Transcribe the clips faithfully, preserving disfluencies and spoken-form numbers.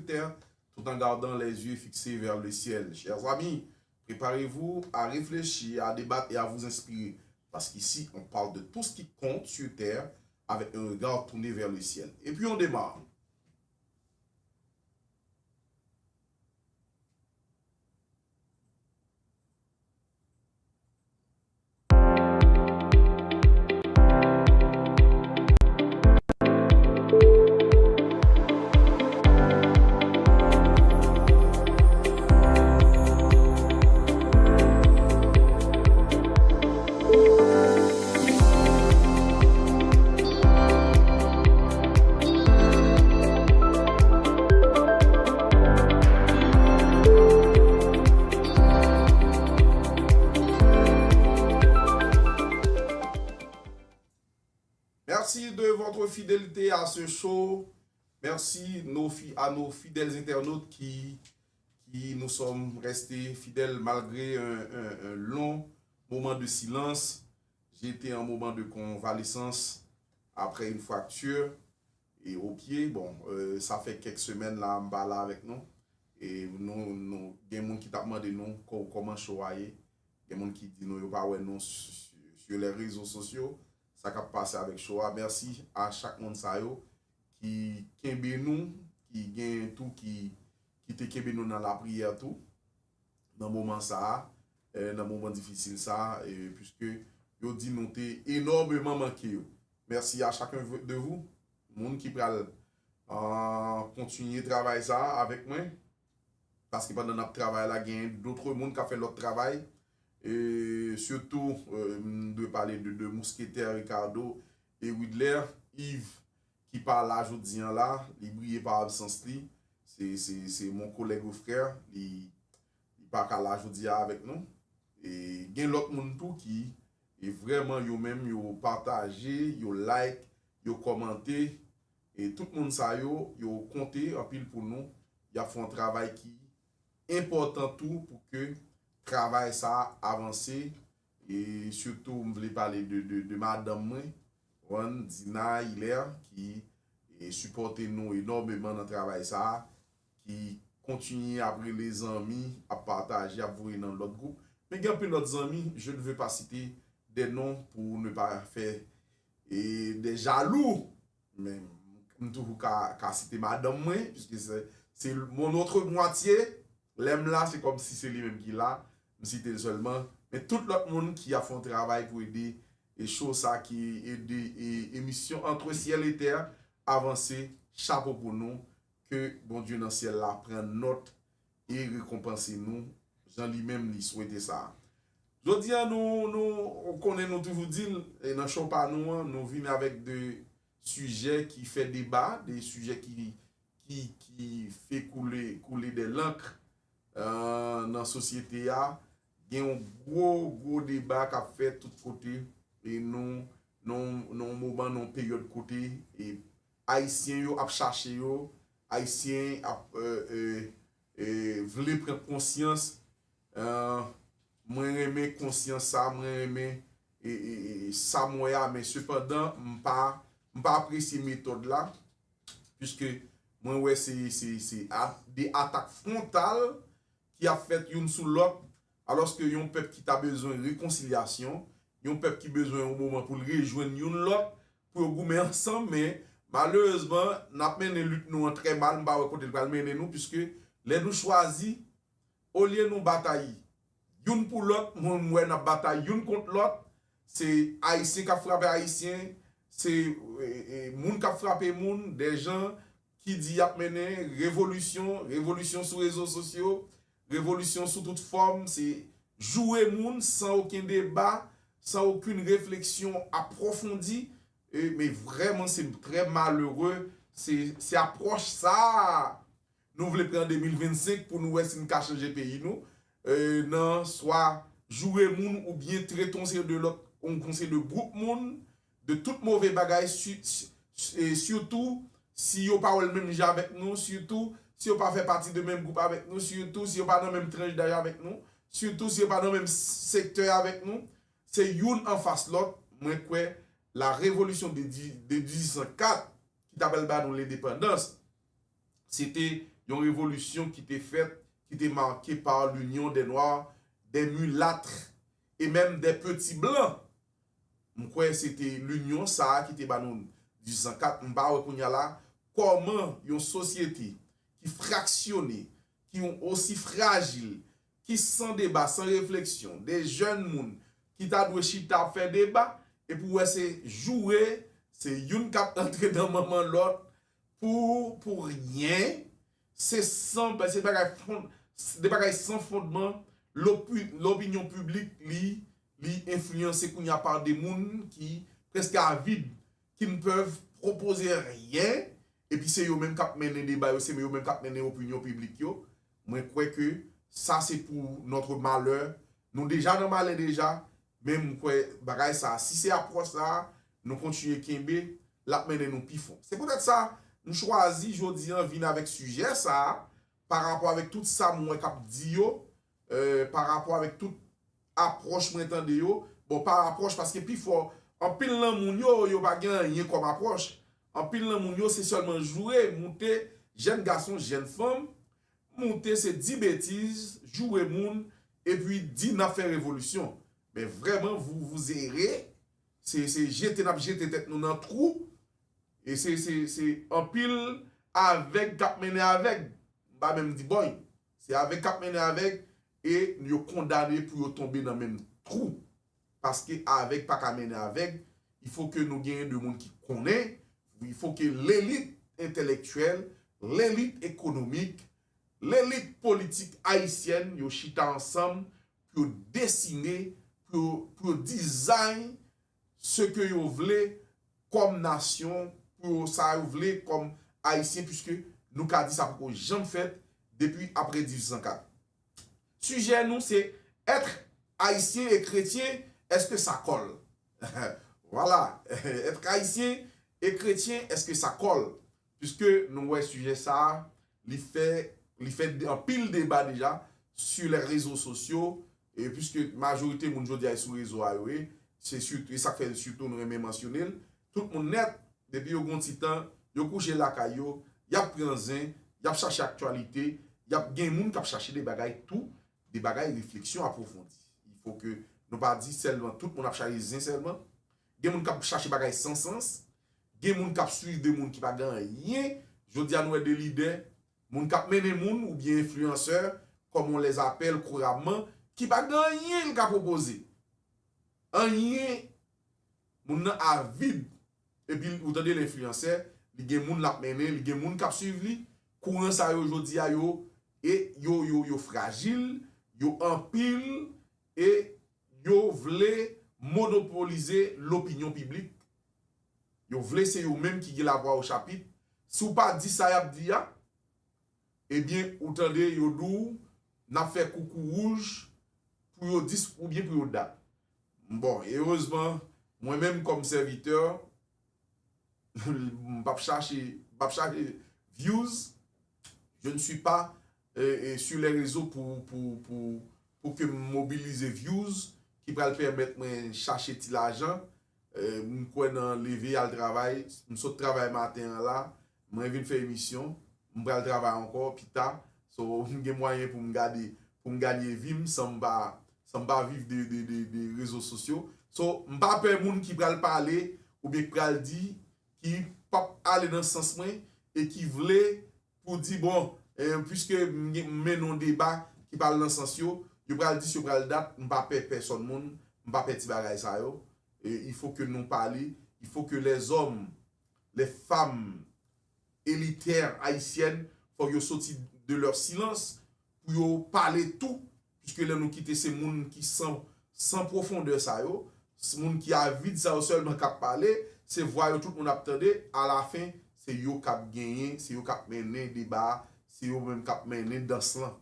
terre, tout en gardant les yeux fixés vers le ciel. Chers amis, préparez-vous à réfléchir, à débattre et à vous inspirer. Parce qu'ici, on parle de tout ce qui compte sur terre avec un regard tourné vers le ciel. Et puis on démarre. Merci de votre fidélité à ce show. Merci nos fi- à nos fidèles internautes qui, qui nous sommes restés fidèles malgré un, un- un long moment de silence. J'ai été en moment de convalescence après une fracture et au pied. Bon, euh, ça fait quelques semaines là, m pa la avec nous. Et nous, nous, il y a des gens qui t'ont demandé nous, co- comment show a ye. Il y a des gens qui disent nous, yo pa wè nous sur, sur les réseaux sociaux. Sa k ap pase avec show a. Merci à chaque monde sa yo ki kenbe nou, ki gen tou ki, ki te kenbe nou nan lapriyè tou, nan moman sa a, eh, nan moman difisil sa a, eh, puisque yo di nou te enòmeman manke yo. Merci à chacun de vous, moun ki pral, ah, kontinye travay sa a avèk mwen, paske pandan n ap travay la, gen dòt moun k ap fè lòt travay, e sitou, eh, m dwe pale de, de Mousketè, Ricardo e Widler, Yves, ki pa la jodi an la, li briye pa absans li. Se, se, se mon collègue ou frère, li, li pa ka la jodi a avèk nou. E gen lòt moun tou ki, e vrèman yo menm, yo pataje, yo like, yo kòmante. E tout moun sa yo, yo konte anpil pou nou. Y ap fè yon travay ki enpòtan tou pou ke travay sa a avanse. E sitou, m vle pale de, de, de madanm mwen, Juan, Dina, Hilaire, ki, e, sipòte nou enòmeman nan travay sa a, ki kontinye ap rele zanmi, ap pataje, ap voye nan lòt gwoup. Men gen anpil lòt zanmi, je ne veux pas citer des noms pour ne pas faire, e, des jaloux. Men m toujou ka, ka site madanm mwen, puisque c'est, c'est mon autre moitié. Lè m la, se kòmsi se li menm ki la. M site l sèlman. Men tout lòt moun ki ap fè yon travay pou ede e show sa, ki ede e emisyon Entre Ciel et Terre avanse, chapo pou nou. Ke Bondye nan syèl la pran nòt e rekonpanse nou jan li menm li swete sa. Jodi a, nou, nou konnen nou toujou di l, e nan show pa nou an, nou vin avèk de sijè ki fè deba, de sijè ki, ki, ki fè koule, koule de lank, euh, nan sosyete a. Gen yon gwo, gwo deba k ap fèt tout kote, e nou, nou, nou moman, nou peryòd kote, e Ayisyen yo ap chache yo, Ayisyen ap, euh, euh, euh, vle pran konsyans. Euh, mwen renmen konsyans sa, mwen renmen, e, e, e, sa m wè a, men sepandan, m pa, m pa apresye metòd la, puiske mwen wè se, se, se a- de atak fwontal ki ap fèt youn sou lòt, alòske yon pèp ki ta bezwen rekonsilyasyon, yon pèp ki bezwen yon moman pou l rejwenn youn lòt, pou yo goumen ansanm, men malerezman, n ap mennen lit nou an trè mal, m pa wè kote l pral mennen nou, puiske lè nou chwazi, olye nou batay youn pou lòt, mwen m wè n ap batay youn kont lòt, se Ayisyen k ap frape Ayisyen, se, e, e, moun k ap frape moun, de jan ki di y ap mennen revolisyon, revolisyon sou rezo sosyo, revolisyon sou tout fòm, se joure moun san okenn deba, san okenn refleksyon apwofondi, e, men vrèman se trè malere, se, se apwòch sa a nou vle pran de mil vennsenk pou nou wè si n ka chanje peyi nou, e, nan swa joure moun oubyen trete yon seri de lòt, yon, yon seri de gwoup moun, de tout move bagay, si- si- e sitou si yo pa wè l menm jan avèk nou, sitou si yo pa fè pati de menm gwoup avèk nou, sitou si yo pa nan menm tranch daj avèk nou, sitou si yo pa nan menm sektè avèk nou. Se youn anfas lòt. Mwen kwè la révolution de di- de dizuit san kat, ki ta pral ba nou lendepandans, se te yon revolisyon ki te fèt, ki te make par l'union des Noirs, des mulâtres et même des petits blancs. M kwè se te linyon sa a ki te ba nou dizuit san kat. M pa wè kounye a la kòman yon sosyete ki fraksyone, ki osi frajil, ki san deba, san refleksyon, de jèn moun ki ta dwe chita ap fè deba, epi w wè se joure, se youn k ap antre nan manman lòt pou, pou ryen, se san, se bagay fon, de bagay san fondman, lopi, lopinyon piblik li, li enfliyanse kounye a pa de moun ki prèske avid, qui ne peuvent proposer rien, epi se yo menm k ap mennen deba yo, se yo menm k ap mennen opinyon piblik yo. Mwen kwè ke sa se pour notre malheur. Nou deja nan malè deja, men m kwè bagay sa, si se apwòch sa, nou kontinye kenbe, l ap mennen nou pi fon. Se poutèt sa, m chwazi jodi an vin avèk sijè sa, pa rapò avèk tout sa m wè k ap di yo, euh, pa rapò avèk tout apwòch mwen tande yo. Bon, pa apwòch, paske pifò, anpil nan moun yo, yo pa gen anyen kòm apwòch. Anpil nan moun yo, se sèlman joure, moute, jèn gason, jèn fanm, moute, se di betiz, joure moun, epi di n ap fè revolisyon. Men vrèman, vous vous errez, se, se jete n ap jete tèt nou nan twou, e se, se, se anpil avèg k ap mennen avèg. M pa menm di bòy. Se avèg k ap mennen avèg, e yo kondane pou yo tonbe nan menm twou. Paske avèg pa ka mennen avèg, il faut que nou genyen de moun ki konnen, il faut que lelit entèlektyèl, lelit ekonomik, lelit politik ayisyèn, yo chita ansanm pou yo desine, pou yo, pou yo design ce que yo vle kòm nasyon, pou yo, sa yo vle kòm Ayisyen, puiske nou ka di sa poko janm fèt depi apre dizuit san kat. Sijè nou se être haïtien et chrétien, est-ce que ça colle? Voilà, être haïtien et chrétien, est-ce que ça colle? Puiske nou wè sijè sa a, li fè, li fè anpil deba deja sur les réseaux sociaux, e puiske majorite moun jodi a sou rezo a yo ye, se sitou, e sa k fè sitou nou renmen mansyone l, tout moun nèt, depi yo gon ti tan, yo kouche lakay yo, y ap pran zen, y ap chache aktyalite, y ap gen moun k ap chache de bagay tou, de bagay refleksyon apwofondi. Il faut que nou pa di sèlman tout moun ap chache zen sèlman. Gen moun k ap chache bagay san sans, gen moun k ap swiv de moun ki pa gen anyen. Jodi a nou wè de lidè, moun k ap mennen moun oubyen enfliyansè, comme on les appelle couramment, ki pa gen anyen l ka pwopoze. Anyen, moun nan avid. Epi ou tande l enfliyansè, li gen moun l ap mennen, li gen moun k ap swiv li. Kouran sa yo jodi a yo, e yo, yo, yo frajil, yo anpil, e yo vle monopolize lopinyon piblik. Yo vle se yo menm ki gen lavwa o chapit. Si w pa di sa y ap di a, ebyen, ou tande yo di w n ap fè koukou wouj pou yo dis oubyen pou yo dat. Bon, erezman, mwen menm kòm sèvitè, m p ap chache, m p ap chache views. Je ne suis pas, euh, euh, sur les réseaux pour, pour, pour, pour que m mobilize views ki pral pèmèt mwen chache ti lajan. Euh, m kwè nan leve al travay. M sot travay maten an la. Mwen vin fè emisyon. M pral travay ankò pita. So, m gen mwayen pou m gade, pou m gade vi m san m pa, san m pa viv de, de, de, de rezo sosyo. So, m pa pè moun ki pral pale oubyen ki pral di ki p ap ale nan sans mwen e ki vle pou di, bon, eh, puiske m gen, m mennen yon deba ki pa al nan sans yo, yo pral dis, yo pral dat, m pa pè pèsòn moun, m pa pè ti bagay sa yo. E, il faut que nou pale, il faut que les hommes, les femmes élitaires haïtiennes, fòk yo soti de leur silence pou yo pale tou, puiske lè nou kite se moun ki san, san pwofondè sa yo, s-, moun ki avid sa yo sèlman k ap pale, se vwa yo tout moun ap tande, alafen, se yo k ap genyen, se yo k ap mennen deba a, se yo menm k ap mennen dans lan.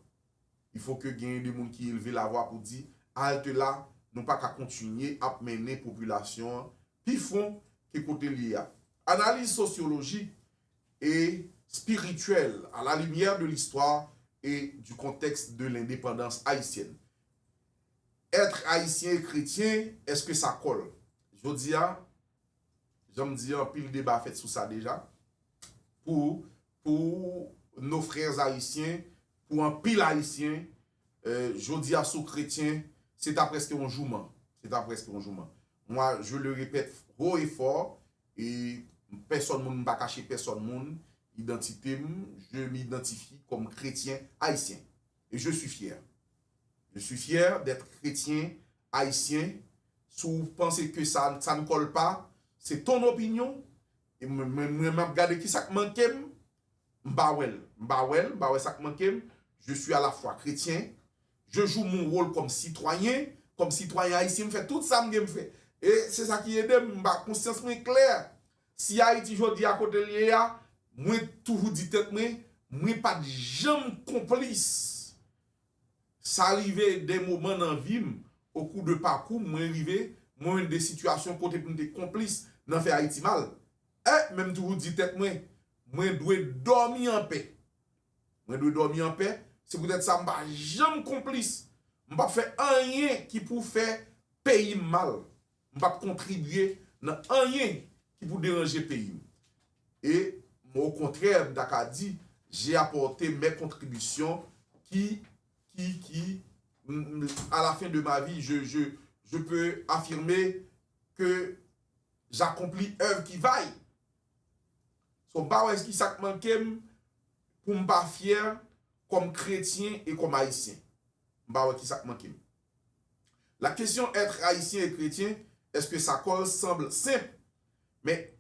Il faut que genyen de moun ki elve lavwa pou di, halte la, nou pa ka kontinye ap mennen popilasyon an pi fon ke kote l ye a. Analiz sosyolojik et spirituelle à la lumière de l'histoire et du contexte de l'indépendance haïtienne. Être haïtien et chrétien, est-ce que ça colle? Jodi a, jan m di, anpil deba fèt sou sa deja. Pou, pou nos frères haïtiens, pou anpil Ayisyen, euh, jodi a si w kretyen, se ta prèske yon jouman. Se ta prèske yon jouman. Moi, je le répète haut et fort, e pèsòn moun, m pa kache pèsòn moun, idantite m, je m'identifie comme chrétien haïtien. Et je suis fier. Je suis fier d'être chrétien haïtien. Si w panse ke sa, sa ne colle pas, c'est ton opinion. E mwen, mwen, mwen, m ap gade ki sa k manke m, m pa wè l. M pa wè l, m pa wè sa k manke m. Je suis à la fois chrétien. Je joue mon rôle comme citoyen. Kòm sitwayen ayisyen, m fè tout sa m gen m fè. E se sa ki ede m, m pa, konsyans mwen klè. Si Ayiti jodi a kote l ye a, mwen toujou di tèt mwen, mwen pa t janm konplis. Sa rive de moman nan vi m, au cours de parcours, mwen rive, mwen jwenn de sitiyasyon kote pou m te konplis nan fè Ayiti mal. E, men m toujou di tèt mwen, mwen dwe dòmi anpè. Mwen dwe dòmi anpè. Se poutèt sa m pa janm konplis. M p ap fè anyen ki pou fè peyi m mal. M p ap kontribye nan anyen ki pou deranje peyi m. E, okontrè, m ta ka di, j'ai apporté mes contributions qui, qui, qui, m- m- à la fin de ma vie, je, je, je peux affirmer que j'accomplis œuvre qui vaille. So, m pa wè ki sa k manke m pou m pa fyè kòm kretyen e kòm ayisyen. M pa wè ki sa k manke m. La question être haïtien et chrétien, est-ce que ça colle semble simple, mais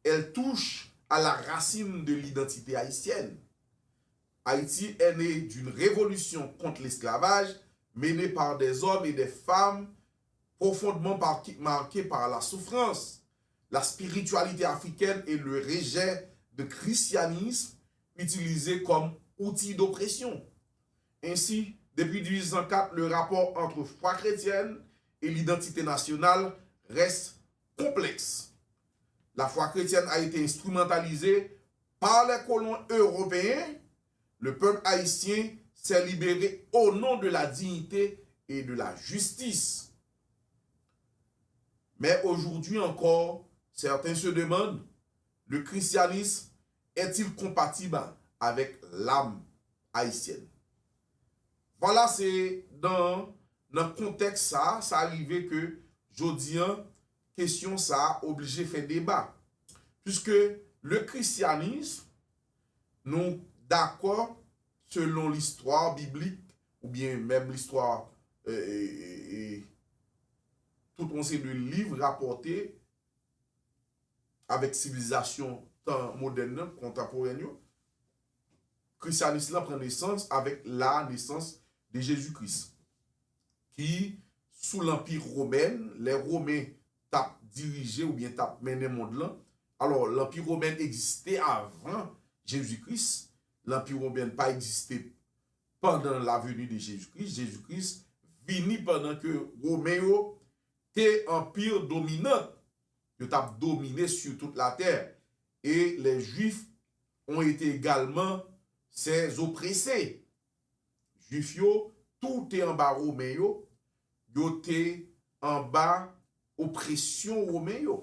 elle touche à la racine de l'identité haïtienne. Haïti est née d'une révolution contre l'esclavage menée par des hommes et des femmes profondément par- marqués par la souffrance. La spiritualité africaine et le rejet de christianisme utilisé comme outil d'oppression. Ainsi, depuis dix-huit cent quatre, le rapport entre foi chrétienne et l'identité nationale reste complexe. La foi chrétienne a été instrumentalisée par les colons européens. Le peuple haïtien s'est libéré au nom de la dignité et de la justice. Mais aujourd'hui encore, certains se demandent, le christianisme est-il compatible avec l'âme haïtienne? Vwala, se nan, nan kontèks sa, sa rive ke jodi an, kesyon sa oblije fè deba. Puisque le christianisme, nou dakò, selon listwa biblik, oubyen menm listwa, e, e, e, e, tout yon seri de liv rapòte avèk sivilizasyon tan modèn nan, kontanporèn yo, Krisyanis lan pran nesans avèk la nesans de Jezi Kris, ki sou lanpi womèn, lè Women t ap dirije oubyen t ap mennen mond lan. Alò, lanpi womèn egziste avan Jezi Kris. Lanpi womèn pa egziste pandan la venue de Jezi Kris. Jezi Kris vini pandan ke Women yo te anpir dominant. Yo t ap domine sur toute la terre. Et les Juifs ont été également ses oppressés. Jwif yo tou te anba Women yo, yo te anba opresyon Women yo.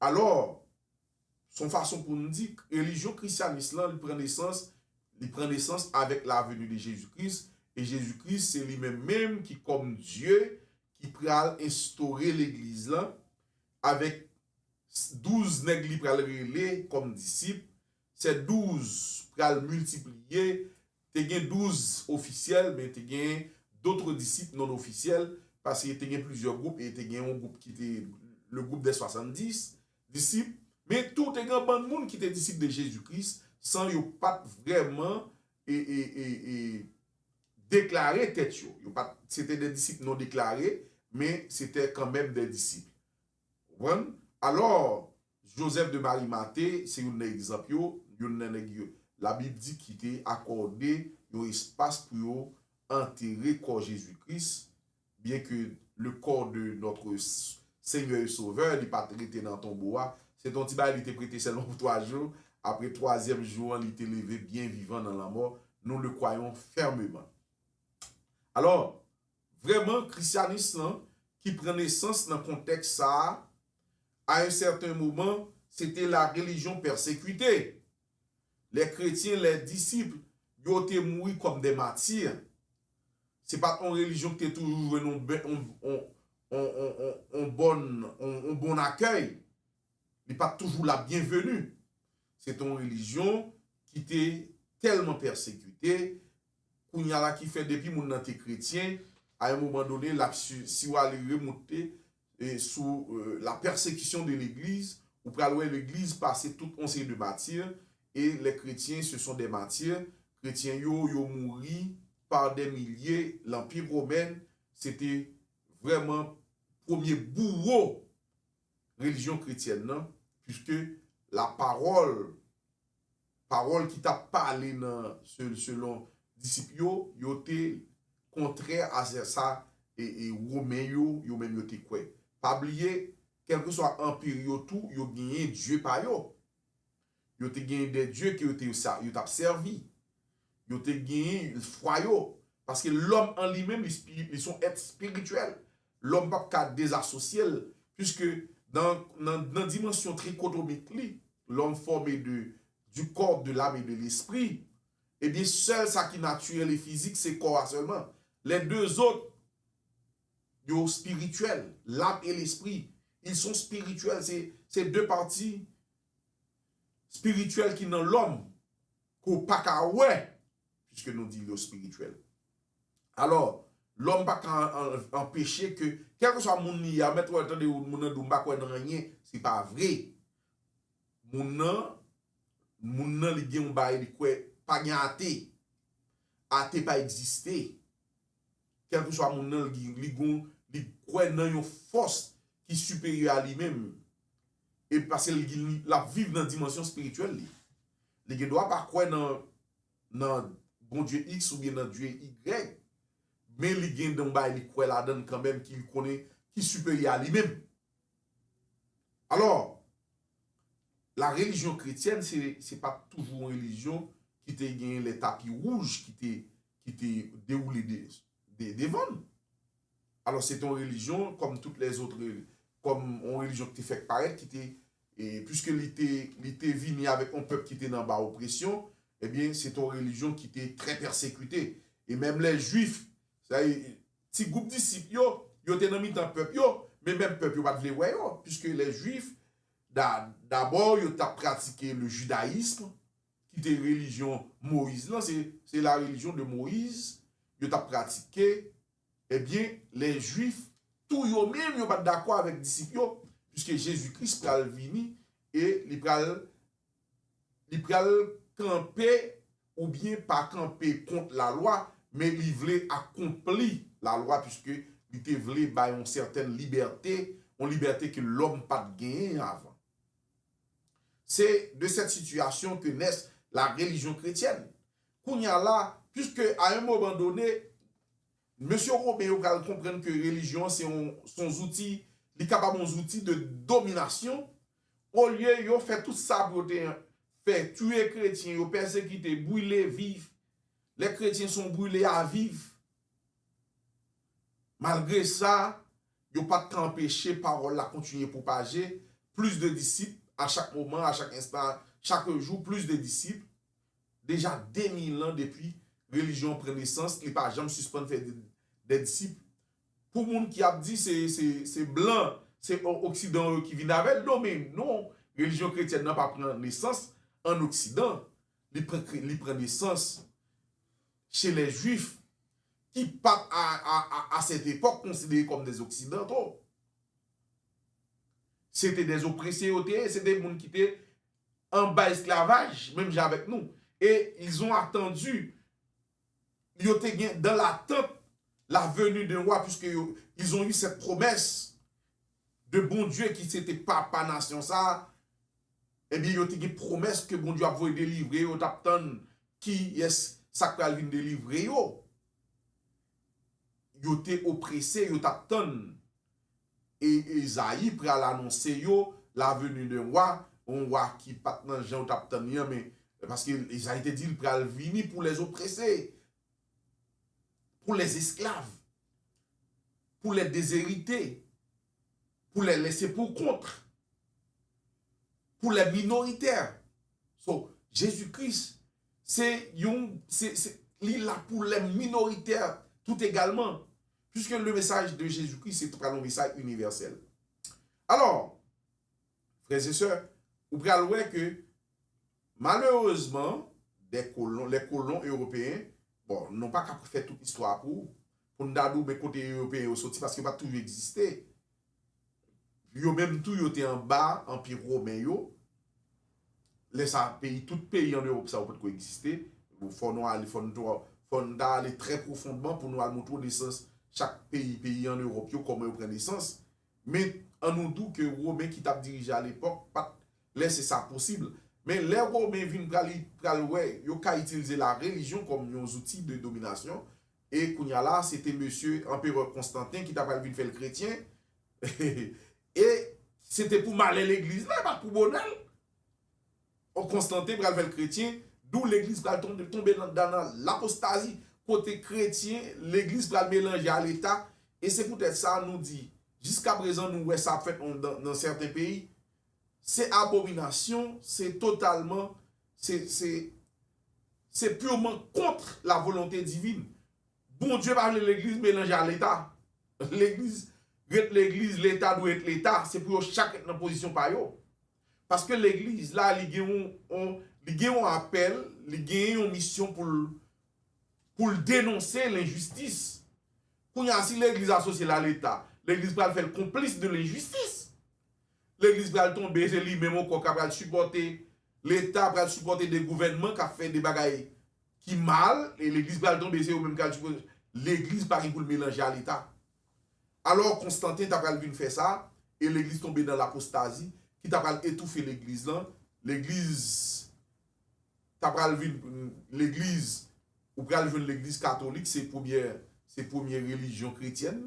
Alò, se yon fason pou n di, relijyon krisyanis lan, li pran nesans, li pran nesans avèk la venue de Jezi Kris, e Jezi Kris, se li menm menm ki kòm Dye, ki pral enstore legliz lan, avèk douz nèg li pral rele kòm disip, se douz pral miltipliye, te gen douz ofisyèl, men te gen d'autres disciples non officiels, paske te gen plizyè gwoup, e te gen yon gwoup ki te le groupe des soixante-dix disciples, men tou te gen bann moun ki te disip de Jezi Kris, san yo pa t vrèman, e, e, e, e, deklare tèt yo. Yo pa t, se te de disip non deklare, men se te kanmenm de disip. Ou konprann? Alò, Joseph de Marie Mathé, se youn nan egzanp yo, youn nan nèg yo, Labib di ki te akòde yon espas pou yo antere kò Jezi Kris, byen ke le corps de notre S- Seigneur et Sauveur, li pa t rete nan tonbo a. Se t yon ti bagay li te prete sèlman pou twa jou. Apre twazyèm jou an, li te leve byen vivan nan lanmò. Nous le croyons fermement. Alò, vrèman, krisyanis lan ki pran nesans nan kontèks sa a, à un certain moment, c'était la religion persécutée. Lè kretyen, lè disip, yo te mouri kòm de mati. Se pa t yon relijyon ki te toujou jwenn yon, yon, yon, yon, yon, yon, yon bòn, yon, yon bon akèy. Li pa t toujou la byenveni. Se te yon relijyon ki te tèlman pèsekite, kounye a la ki fè depi moun nan te kretyen, a yon moman done, l ap si, si w ale remonte e, sou e, la persécution de l'église, ou pral wè legliz pase tout yon seri de mati, e lè kretyen, se son de mati, kretyen yo, yo mouri pa de milye, lanpi women, se te vrèman premye bouwo relijyon kretyèn nan, piske lapawòl pawòl ki t ap pale nan se- selon disip yo, yo te kontrè a sa, sa e, e Women yo, yo menm yo te kwè. Pa bliye, kèlkeswa anpi yo tou, yo genyen dye pa yo. Yo te genyen de dye ke yo te sa, yo t ap sèvi. Yo te genyen fwa yo. Paske lòm an li menm, li, spi- li se yon èt espirityèl. Lòm p ap ka dezasosye l, piske nan, nan, nan dimansyon trikotomik li, lòm fòme de, du corps, de l'âme et de l'esprit, ebyen, sèl sa ki natirèl e fizik, se kò a sèlman. Lè de zòt, yo spirityèl, l'âme et l'esprit. Ils sont spirituels, se, se de pati spirityèl ki nan lòm, ke w pa ka wè, piske nou di yo spirityèl. Alò, lòm pa ka an- anpeche ke, kèlkeswa moun li ye a, mèt wè, tande moun nan di w, m pa kwè nan anyen, se pa vre. Moun nan, moun nan li gen yon bagay li kwè, pa gen ate. Ate pa egziste. Kèlkeswa moun nan, li, li gon, li kwè nan yon fòs ki siperyè a li menm. E paske li, li, l ap viv nan dimansyon espirityèl li. Li gen dwa pa kwè nan, nan Bondye X oubyen nan Dye Y, men li gen yon bagay li kwè ladan l kanmenm ki li konnen ki siperyè a li menm. Alò, la relijyon kretyèn, se, se pa t toujou yon relijyon ki te gen lè tapi wouj ki te, ki te dewoule de, de, devan l. Alò, se te yon relijyon, kòm tout lèzòt, kòm yon relijyon ki te fèk parèt, ki te, e, piske li te, li te vini avèk yon pèp ki te nan ba opresyon, ebyen, se te yon relijyon ki te trè pèsekite. E menm lè Jwif, sa e, ti gwoup disip yo, yo te nan mitan pèp yo, men menm pèp yo pa t vle wè yo, piske lè Jwif, da, dabò, yo t ap pratike le judaïsme, ki te relijyon Moyiz lan, se, se la religion de Moïse, yo t ap pratike, ebyen, lè Jwif, tou yo menm, yo pa t dakò avèk disip yo, piske Jezi Kris pral vini e li pral, li pral kanpe oubyen pa kanpe kont lalwa, men li vle akonpli lalwa, piske li te vle bay yon sètèn libète, yon libète ke lòm pa t genyen avan. Se de cette situation que naît la religion chrétienne. Kounye a la, puisque à un moment donné, mesye Women yo pral konprann ke relijyon se yon, se yon zouti, li kapab yon zouti de dominasyon, olye yo fè tout sa pou yo te fè, tiye kretyen, yo pèsekite, brile, viv. Lè kretyen se yon brile a viv. Malgre sa, yo pa t ka anpeche pawòl la kontinye pwopaje, plis de disip, a chak moman, a chak enstan, chak jou, plis de disip. Deja de mil an depi relijyon an pran nesans, li pa janm sispann fè de, de disip. Pou moun ki ap di se, se, se blan, se o-, oksidan yo ki vin avè l, non, men non, relijyon kretyèn nan pa pran nesans an oksidan. Li pran kre-, li pran nesans chez les Juifs, ki pa t a, a, a, à cette époque considérés comme des Occidentaux. Se te des oppressés yo te ye, se te moun ki te anba esklavaj, menm jan avèk nou. Et ils ont attendu, yo te gen dans l'attente la venue d'un roi, puisque yo, ils ont eu cette promesse de Bondye ki se te papa nasyon sa a, ebyen, yo te gen pwomès ke Bondye ap voye delivre yo, yo t ap tann kiyès sa k pral vin delivre yo. Yo te oprese, yo t ap tann. E Ezayi pral anonse yo la venue d'un roi, yon wa ki pa t nan jan yo t ap tann li an, men paske Ezayi te di l pral vini pour les oppressés, pour les esclaves, pour les déshérités, pour les laissés pour compte, pour les minoritaires. So, Jezi Kris, se yon, se, se, li la pou lè minoritè tout egalman. Puisque le message de Jésus-Christ, se pral yon mesaj inivèsèl. Alò, frè e sè, ou pral wè ke, malerezman, dè kolon, lè kolon ewopeyen, bon, nou pa ka fè tout istwa pou, pou n ta di w, men kote ewopeyen yo soti, paske yo pa t toujou egziste. Yo menm tou, yo te anba anpi women yo. Lè sa, peyi, tout peyi an Ewòp sa yo potko egziste. Fò nou ale, fò nou, fò nou ta ale trè pwofondman pou nou al montre w nesans chak peyi, peyi an Ewòp yo, kòman yo pran nesans. Men, an nou di w ke Women ki t ap dirije alepòk pa t lèse sa posib. Men lè Women vin pral, pral wè, yo ka itilize larelijyon kòm yon zouti de dominasyon. E kounye a la, se te mesye Anperè Konstanten ki ta pral vin fè l kretyen. E se te pou malè legliz la, e pa t pou bonè l. Konstanten pral fè l kretyen, dou legliz pral tonbe, tonbe nan, nan, nan lapostazi, kote kretyen, legliz pral melanje a Leta. E se poutèt sa nou di, jiskaprezan nou wè sa ap fèt nan, nan, nan sèten peyi, se abominasyon, se totalman, se, se, se purman kont la volonte divine. Bondye pa vle legliz melanje a Leta. Legliz ret legliz, Leta dwe ret Leta. Se pou yo chak ret nan pozisyon pa yo. Paske legliz la, li gen yon, yon, li gen yon apèl, li gen yon misyon pou l, pou l denonse lenjistis. Kounye a, si legliz asosye l a Leta, legliz pral fè l konplis de lenjistis. Legliz pral tonbe, se li menm ankò k pral sipòte, Leta pral sipòte de gouvènman k ap fè de bagay ki mal, e legliz pral tonbe, se yo menm k al sipòte. Legliz pa gen pou l melanje a Leta. Alò, Konstanten ta pral vin fè sa, e legliz tonbe nan lapostazi, ki ta pral etoufe legliz lan. Legliz ta pral vin, legliz, ou pral jwenn legliz katolik, se premye, se premye relijyon kretyèn,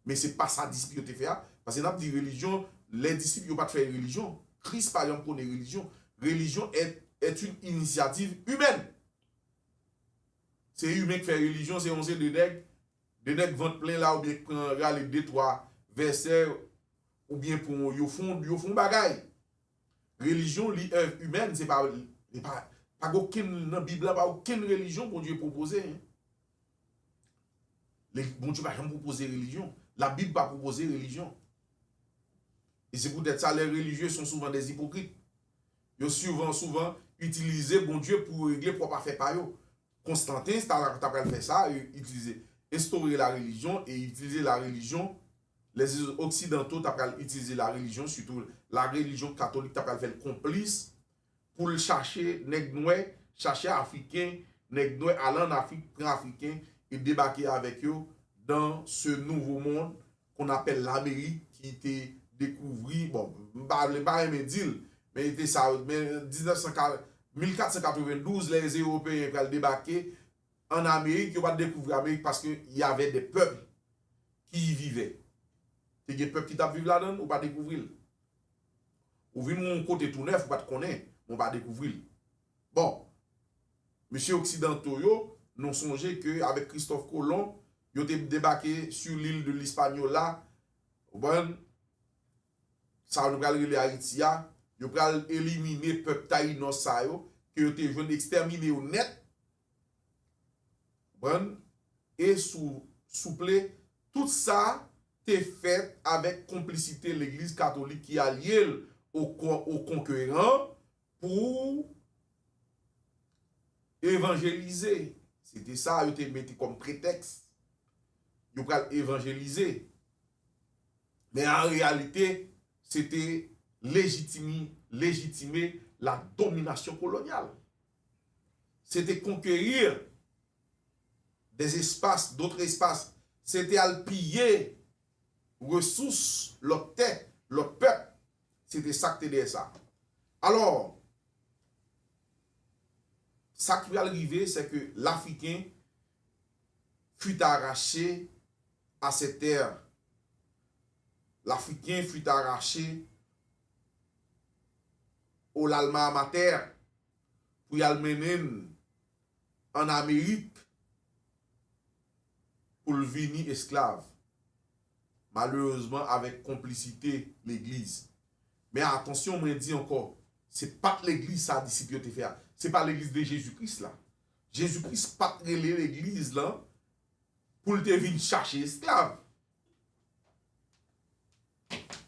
men se pa sa disip yo te fè a. Paske n ap di relijyon, lè disip yo pa t fè relijyon. Kris pa janm pwone relijyon. Relijyon est, est une initiative humaine. Se imen k fè relijyon, se yon seri de nèg, de nèg vant plen la, oubyen k pran rale de twa vèsè, oubyen pran, yo fon, yo fon bagay. Relijyon, li èv imèn, se pa, li pa, pa gen okenn, nan Bib la, pa okenn relijyon Bondye pwopoze, hein. Bondye pa janm pwopoze relijyon. Labib pa pwopoze relijyon. E se poutèt sa, les religieux sont souvent des hypocrites. Yo souvan, souvan itilize Bondye pou regle pwòp afè pa yo. Konstanten ta, ta pral fè sa, itilize, enstore la religion e itilize la religion. Les Occidentaux ta pral itilize la religion, sitou la religion katolik ta pral fè l konplis pou l chache nèg nwè, chache Afriken, nèg nwè ale ann Afrik, pran Afriken e debake avèk yo dans ce nouveau monde qu'on appelle l'Amérique, ki te dekouvri, bon, m pa vle, m pa renmen di l, men e te sa, men diznèf san, mil kat san katrevendouz, lè Ewopeyen pral debake ann Amerik, yo pa t dekouvri Amerik paske y avait des peuples qui y vivaient. Te gen pèp ki t ap viv ladan l, ou pa dekouvri l. Ou vin yon kote tou nèf, ou pa t konnen, men w pa dekouvri l. Bon, mesye oksidanto yo, nou sonje ke avèk Kristòf Kolon, yo te debake sou lil de Lispanyola, ou konprann, sa nou pral rele Ayiti a, yo pral elimine pèp Tayinòs sa yo, ke yo te jwenn ekstèmine yo nèt, konprann, e sou, souple, tout sa te fèt avèk konplisite legliz katolik ki alye l o, o konkeran pou evanjelize. Se te sa yo te mete kòm pretèks. Yo pral evanjelize. Men an reyalite, se te lejitimi, lejitime la dominasyon kolonyal. Se te conquérir des espaces, d'autres espaces. Se te al piye resous lòt tè, lòt pèp. Se te sa k te dèyè sa. Alò, sa ki pral rive, c'est que l'Africain fut arraché à ses terres. L'Africain fut arraché au l'alma mater pou y al mennen l ann Amerik pou l vini esklav. Malerezman, avèk konplisite legliz. Men atansyon, mwen di ankò, se pa t legliz sa disip yo te fè a. Se pa legliz de Jezi Kris la. Jezi Kris pa t rele legliz lan pou l te vin chache esklav.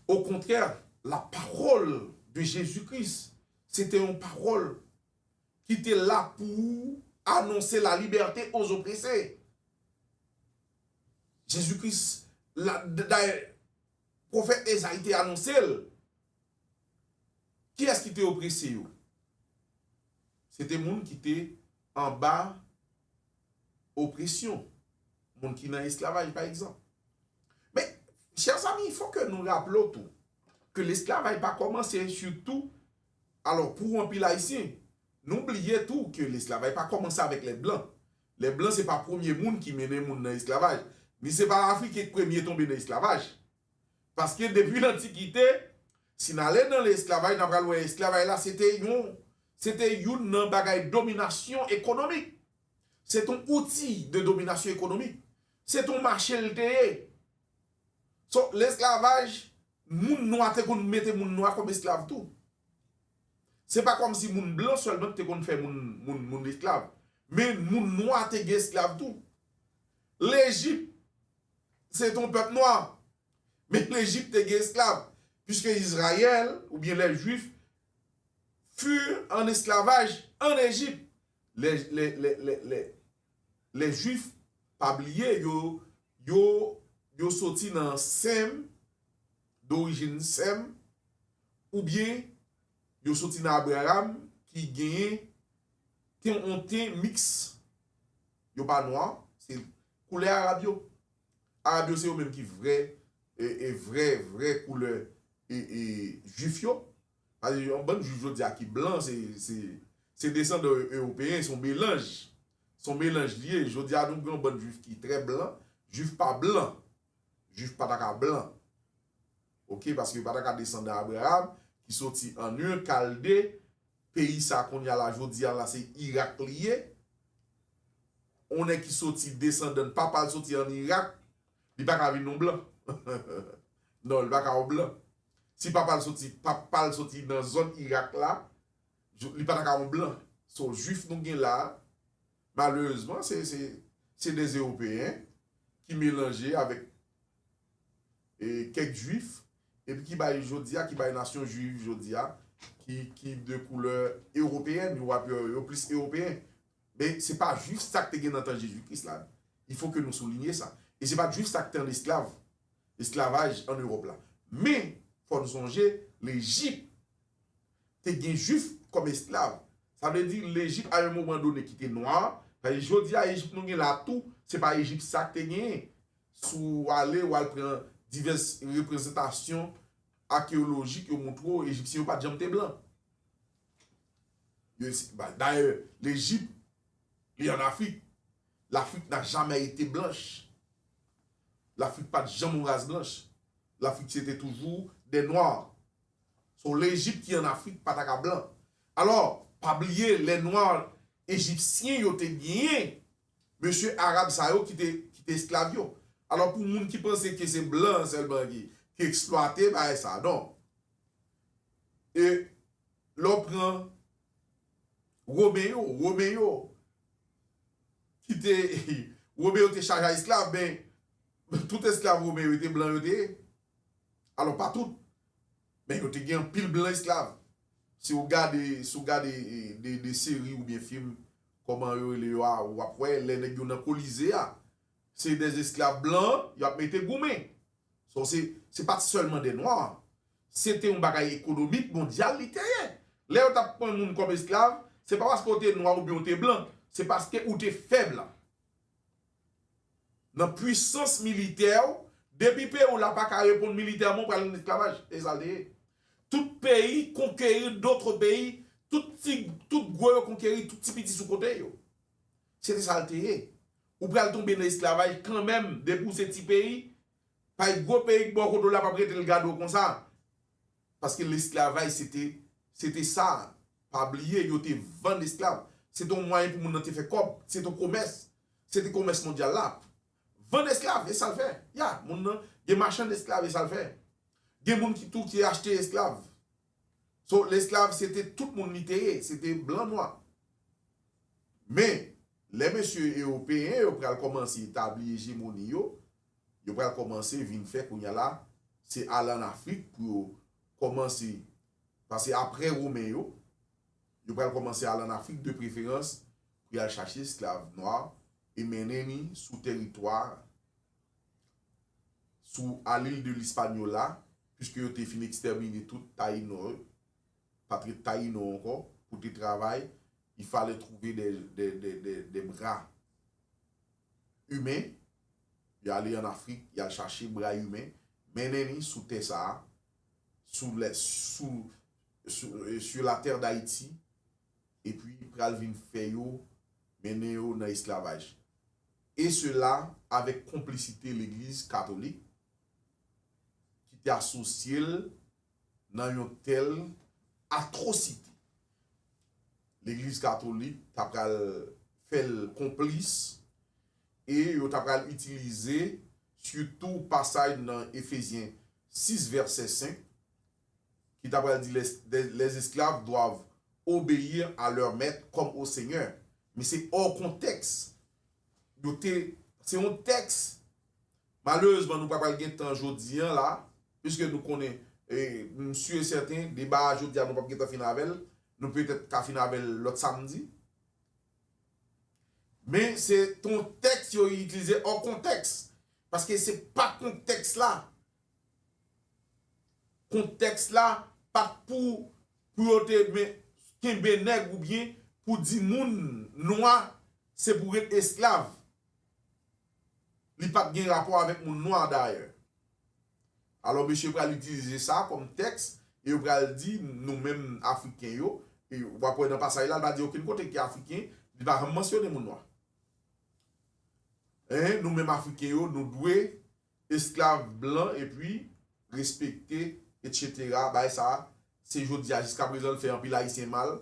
Okontrè, la parole de Jésus-Christ, se te yon pawòl ki te la pou anonse la liberté aux oppressés. Jezi Kris, dayè, pwofèt Ezayi te anonse l. Kiyès ki te oprese yo? Se te moun ki te anba opresyon. Moun ki nan esklavaj, pa egzanp. Men, chè zami, fò ke nou raple w tou ke lesklavaj pa kòmanse sitou, alò, pou anpil Ayisyen, nou bliye tou ke lesklavaj pa kòmanse avèk lè blan. Lè blan se pa premye moun ki mennen moun nan esklavaj, ni se pa Afriken ki premye tonbe nan esklavaj. Paske depi lantikite, si n ale nan lesklavaj, n a pral wè esklavaj la, se te yon, se te youn nan bagay dominasyon ekonomik. Se te yon outi de dominasyon ekonomik. Se te yon mache l te ye. So, lesklavaj, moun nwa te konn mete moun nwa kòm esklav tou. Se pa kòmsi moun blan sèlman ki te konn fè moun, moun, moun esklav. Men moun nwa te gen esklav tou. Lejip, se te yon pèp nwa. Men Lejip te gen esklav, puisque Israël, oubyen les Juifs, furent en esclavage en Égypte. Les, les, les, les, les, les Juifs, pa bliye, yo, yo, yo soti nan Sem, d'origine Sem, oubyen yo soti nan Abraham ki genyen ten, yon ten miks. Yo pa nwa, se koulè arab yo. Arab yo se yo menm ki vrè, e, e vrè, vrè koulè, e, e, jwif yo. Paske yon bann jwif jodi a ki blan, se, se, se desandan ewopeyen, se yon melanj. Se yon melanj li ye. Jodi a nou gen yon bann jwif ki trè blan, jwif pa blan. Jwif pa ta ka blan. Oke, paske yo pa ta ka desandan Abraham, ki soti an Ur, Kalde, peyi sa kounye a la, jodi a la, se Irak li ye. On nèg ki soti desandan, papa l soti an Irak, li pa ka vin yon blan. Non, li pa ka yon blan. Si papa l soti, papa l soti nan zòn Irak la, li pa ta ka yon blan. So, jwif nou gen la, malerezman, se, se, se de ewopeyen ki melanje avèk e, kèk jwif, epi ki bay jodi a, ki bay nasyon jwiv jodi a, ki, ki de koulè ewopeyèn, yo, yo plis ewopeyen. Men se pa jwif sa k te gen nan tan Jezi Kris la. Il faut que nou souligne sa. E se pa jwif sa k te an esklav, esklavaj an Ewòp la. Men, fò n sonje, Lejip te gen jwif kòm esklav. Sa vle di Lejip a yon moman done ki te nwa. Paske jodi a Ejip nou gen la tou, se pa Ejip sa k te genyen. Si w ale, w al pran divès reprezantasyon akeyolojik, yo montre w Ejipsyen yo pa t janm te blan. Yo, dayè, Lejip, li an Afrik. L'Afrique n'a jamais été blanche. Lafrik pa t janm yon ras blanch. Lafrik se te toujou de nwa. So, Lejip ki an Afrik pa ta ka blan. Alò, pa bliye, lè nwa ejipsyen yo te genyen mesye arab sa yo ki te, ki te esklav yo. Alò, pou moun ki panse ke se blan sèlman ki, ki eksplwate bagay sa, non. E lè w pran Women yo, Women yo, ki te, Women yo te chaje a esklav, men tout esklav Women yo te blan yo te ye. Alò, pa tout. Men yo te gen anpil blan esklav. Si w gade, si w gade, e, de, de seri oubyen fim, kòman yo rele yo a, w ap wè, lè nèg yo nan Kolize a, se de esklav blan, y ap mete goumen. So, se, se pa t sèlman de nwa. Se te yon bagay ekonomik mondyal li te ye. Lè yo t ap pran moun kòm esklav, se pa paske w te nwa oubyen w te blan, se paske ou te fèb la. Nan pwisans militè w, depi peyi w la pa ka reponn militèman, ou pral nan esklavaj. E sa l te ye. Tout peyi konkeri dòt peyi, tout ti, tout gwo yo konkeri tout ti piti sou kote yo. Se te sa l te ye. Ou pral tonbe nan esklavaj kanmenm, depi w se ti peyi, pa gwo peyi k bò kote w la p ap rete l gade w konsa. Paske lesklavaj se te, se te sa. Pa bliye, yo te vann esklav. Se te yon mwayen pou moun nan te fè kòb. Se te yon komès. Se te komès mondyal la. Vann esklav, e sa l fè. Ya, moun nan, gen machann esklav, e sa l fè. Gen moun ki tou ki achte esklav. So, lesklav, se te tout moun li te ye. Se te blan, nwa. Men, lè mesye ewopeyen yo pral kòmanse etabli ejemoni yo, yo pral kòmanse vin fè kounye a la, se al ann Afrik pou yo kòmanse, paske apre Women yo, yo pral kòmanse al ann Afrik de preferans pou y al chache esklav nwa e mennen ni sou teritwa, sou a l'île de l'Hispaniola, puiske yo te fin ekstèmine tout Tayinò yo, pa t ret Tayinò ankò, pou te travay, il fallait trouver des, des, des, des, des bras humains, y ale ann Afrik, y al chache bra imen, mennen ni sou tè sa a, sou lè, sou, sou, sur la terre d'Haïti, epi pral vin fè yo, mennen yo nan esklavaj. E sela avèk konplisite legliz katolik, ki te asosye l nan yon tèl atwosite. Legliz katolik ta pral fè l konplis e yo ta pral itilize sitou pasaj nan Efezyen sis vèsè senk ki ta pral di les, les esclaves doivent obéir à leur maître comme au Seigneur. Men se hors contexte. Yo te, se yon tèks, malerezman nou pa pral gen tan jodi an la, piske nou konnen, e, m si e sèten, deba a jodi a nou p ap gen tan fin avè l, nou petèt ka fin avè l lòt samdi. Men se t on tèks yo itilize hors contexte, paske se pa kontèks la. Kontèks la pa t pou, pou yo te men, kenbe nèg oubyen pou di moun nwa se pou ret esklav. Li pa t gen rapò avèk moun nwa dayè. Alò, mesye pral itilize sa kòm tèks, e yo pral di, nou menm Afriken yo, e w ap wè nan pasaj la, li pa di okenn kote ki Afriken, li pa janm mansyone moun nwa. En, nou menm Afriken yo, nou dwe esklav blan, epi respekte, etsetera. Bagay sa a, se jodi a, jiskaprezan, l fè anpil Ayisyen mal,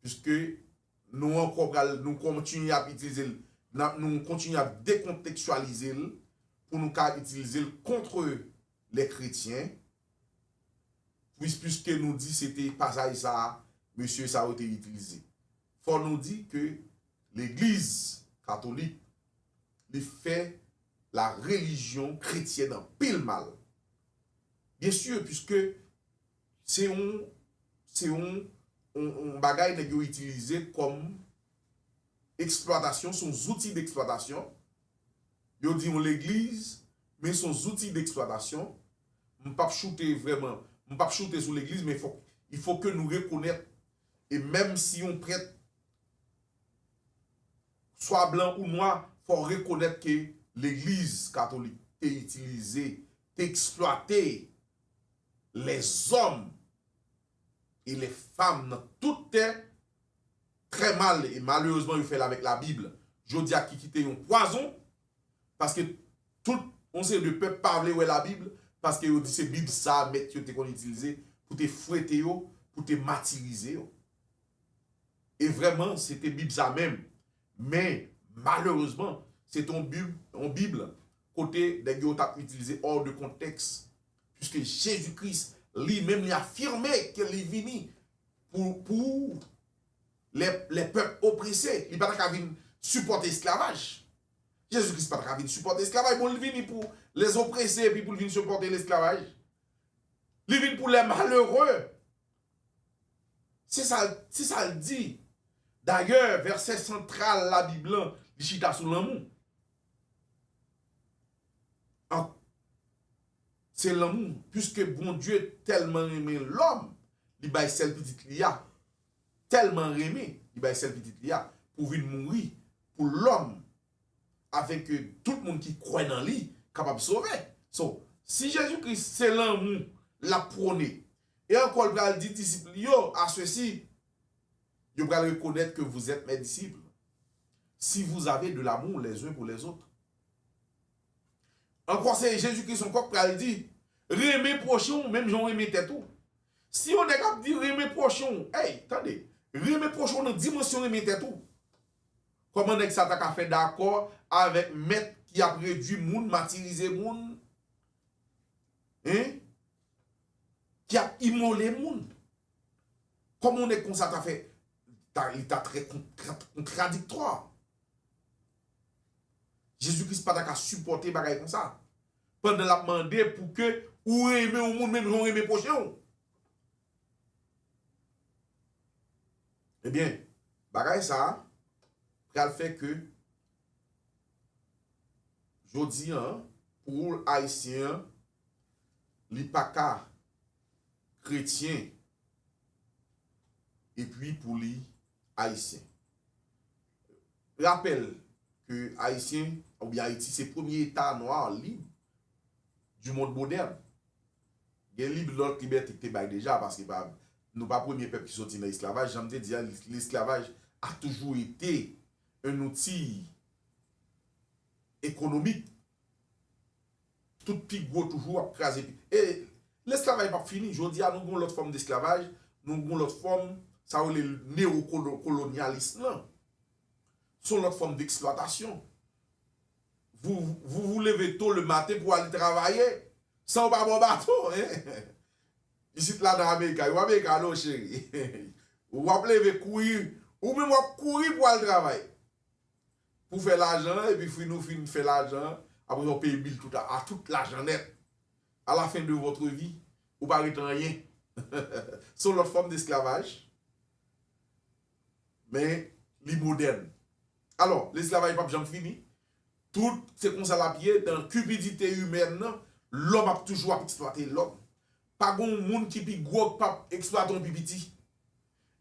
piske nou ankò pral, nou kontinye ap itilize l, n ap, nou kontinye ap dekontekstyalize l pou nou ka itilize l contre les chrétiens, plis, piske nou di se te pasaj sa a, mesye sa yo te itilize. Fò nou di ke legliz katolik, li fè la religion chrétienne anpil mal. Byen si, piske se yon, se yon, yon, yon bagay nèg yo itilize kòm eksplwatasyon, se yon zouti deksplwatasyon. Yo di yon legliz, men se yon zouti deksplwatasyon. M p ap choute vrèman, m p ap choute sou legliz, men fòk, il faut que nou rekonèt, e menm si yon prèt, swa blan ou nwa, fò w rekonèt ke legliz katolik te itilize, te eksplwate lèzòm e lèfanm nan tout tè trè mal, e malerezman, yo fè l avèk Labib. Jodi a, ki kite yon pwazon, paske tout yon seri de pèp pa vle wè Labib, paske yo di se Bib sa a mèt yo te konn itilize pou te fwete yo, pou te matirize yo. E vrèman, se te Bib sa menm. Men, malerezman, se te yon Bib, yon Bib kote nèg yo t ap itilize hors de contexte. Puiske Jezi Kris, li menm, li afime ke li vini pou, pou les, les peuples oppressés. Li pa ta ka vin sipòte esklavaj. Jezi Kris pa ta ka vin sipòte esklavaj. Bon, li vini pou les oppressés, epi pou l vin sipòte lesklavaj. Li vin pou les malheureux. Se sa, se sa l di. Dayè, vèsè santral Labib lan, li chita sou lanmou. An, se lanmou. Puiske Bondye tèlman renmen lòm, li bay sèl pitit li a. Tèlman renmen, li bay sèl pitit li a pou vin mouri pou lòm, afin ke tout moun ki kwè nan li kapab sove. So, si Jezi Kris se lanmou l ap pwone, e ankò l pral di disip li yo, à ceux-ci, yo pral rekonèt ke vous êtes mes disciples, si vous avez de l'amour les uns pour les autres. Ankò, se Jezi Kris ankò k pral di, renmen pwochen w menm jan w renmen tèt ou. Si yon nèg ap di renmen pwochen w, ey, tande, renmen pwochen w nan dimansyon renmen tèt ou. Kòman nèg sa ta ka fè dakò avèk mèt ki ap redui moun, matirize moun, en? Ki ap imole moun? Kòman yon nèg konsa ta fè Ta, li ta trè kon-, kontradiktwa. Jezi Kris pa ta ka sipòte bagay konsa. Pandan l ap mande pou ke ou renmen yon moun menm jan w renmen pwochen w. Ebyen, bagay sa a pral fè ke jodi a, pou Ayisyen an, li pa ka kretyen epi pou li Ayisyen. Rapèl ke Ayisyen, oubyen Ayiti, se premye eta nwa lib du monde moderne. Gen lib, lòt libète ki te bay deja, paske pa, nou pa premye pèp ki soti nan esklavaj. Jan m te di a, lesklavaj a toujou ete un outil économique. Tout pi gwo toujou ap kraze pi. E lesklavaj p ap fini. Jodi a, nou gen yon lòt fòm desklavaj, nou gen yon lòt fòm, sa yo rele neokolonyalis lan. Se yon lòt fòm d'exploitation. Vous, vous vous levez tôt le matin pour aller travailler, san w pa ba w baton, hein? Isit la nan Amerika, yo Amerika non, cheri. W ap leve kouri, ou menm w ap kouri pou al travay. Pou fè lajan, epi fin ou fin fè lajan, apre w peye bil tout a, a tout lajan nèt. À la fin de votre vie, ou pa ret anyen. Se yon lòt fòm desklavaj. Men, li modèn. Alò, lesklavaj p ap janm fini. Tout, se konsa l ap ye, dan cupidité humaine nan, lòm ap toujou ap eksplwate lòm. Pa gen yon moun ki pi gwo k p ap eksplwate yon pi piti.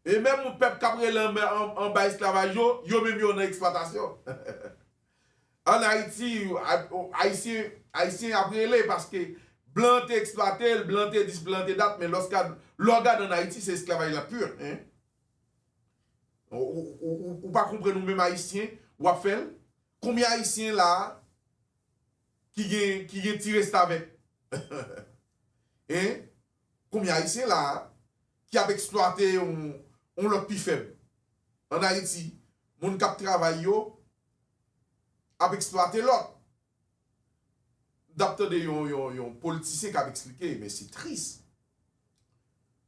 E menm yon pèp k ap rele anba, an-, anba esklavaj yo, yo menm yo nan eksplwatasyon. Ann Ayiti, a-, o-, Ayisyen, Ayisyen ap rele paske blan te eksplwate l, blan te dis, blan te dat, men lòske, lè w gade ann Ayiti, se esklavaj la pur, hein. Ou, ou, ou, ou, ou pa konprann ou menm Ayisyen, w ap fè l? Konbyen Ayisyen la a ki gen, ki gen ti restavèk? Hein? Konbyen Ayisyen la a ki ap eksplwate yon, yon lòt pi fèb? Ann Ayiti, moun k ap travay yo ap eksplwate lòt. M t ap tande yon, yon, yon politisyen k ap eksplike, men se tris.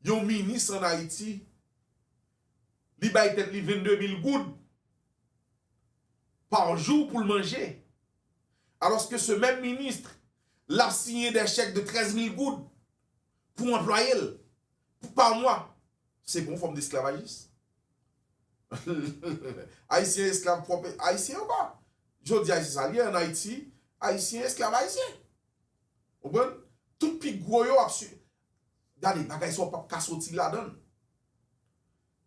Yon minis ann Ayiti, li bay tèt li vennde mil goud pa jou pou l manje. Alòske se menm minis, l ap siyen de chèk de trèz mil goud pou anplwaye l, pou, pa mwa. Se yon fòm desklavajis. Ayisyen esklav pwòp Ayisyen ankò. Jodi a, se sa l ye ann Ayiti, Ayisyen esklav Ayisyen. Ou konprann? Tout pi gwo yo ap sui-, gade, bagay sa w p ap ka soti ladan l.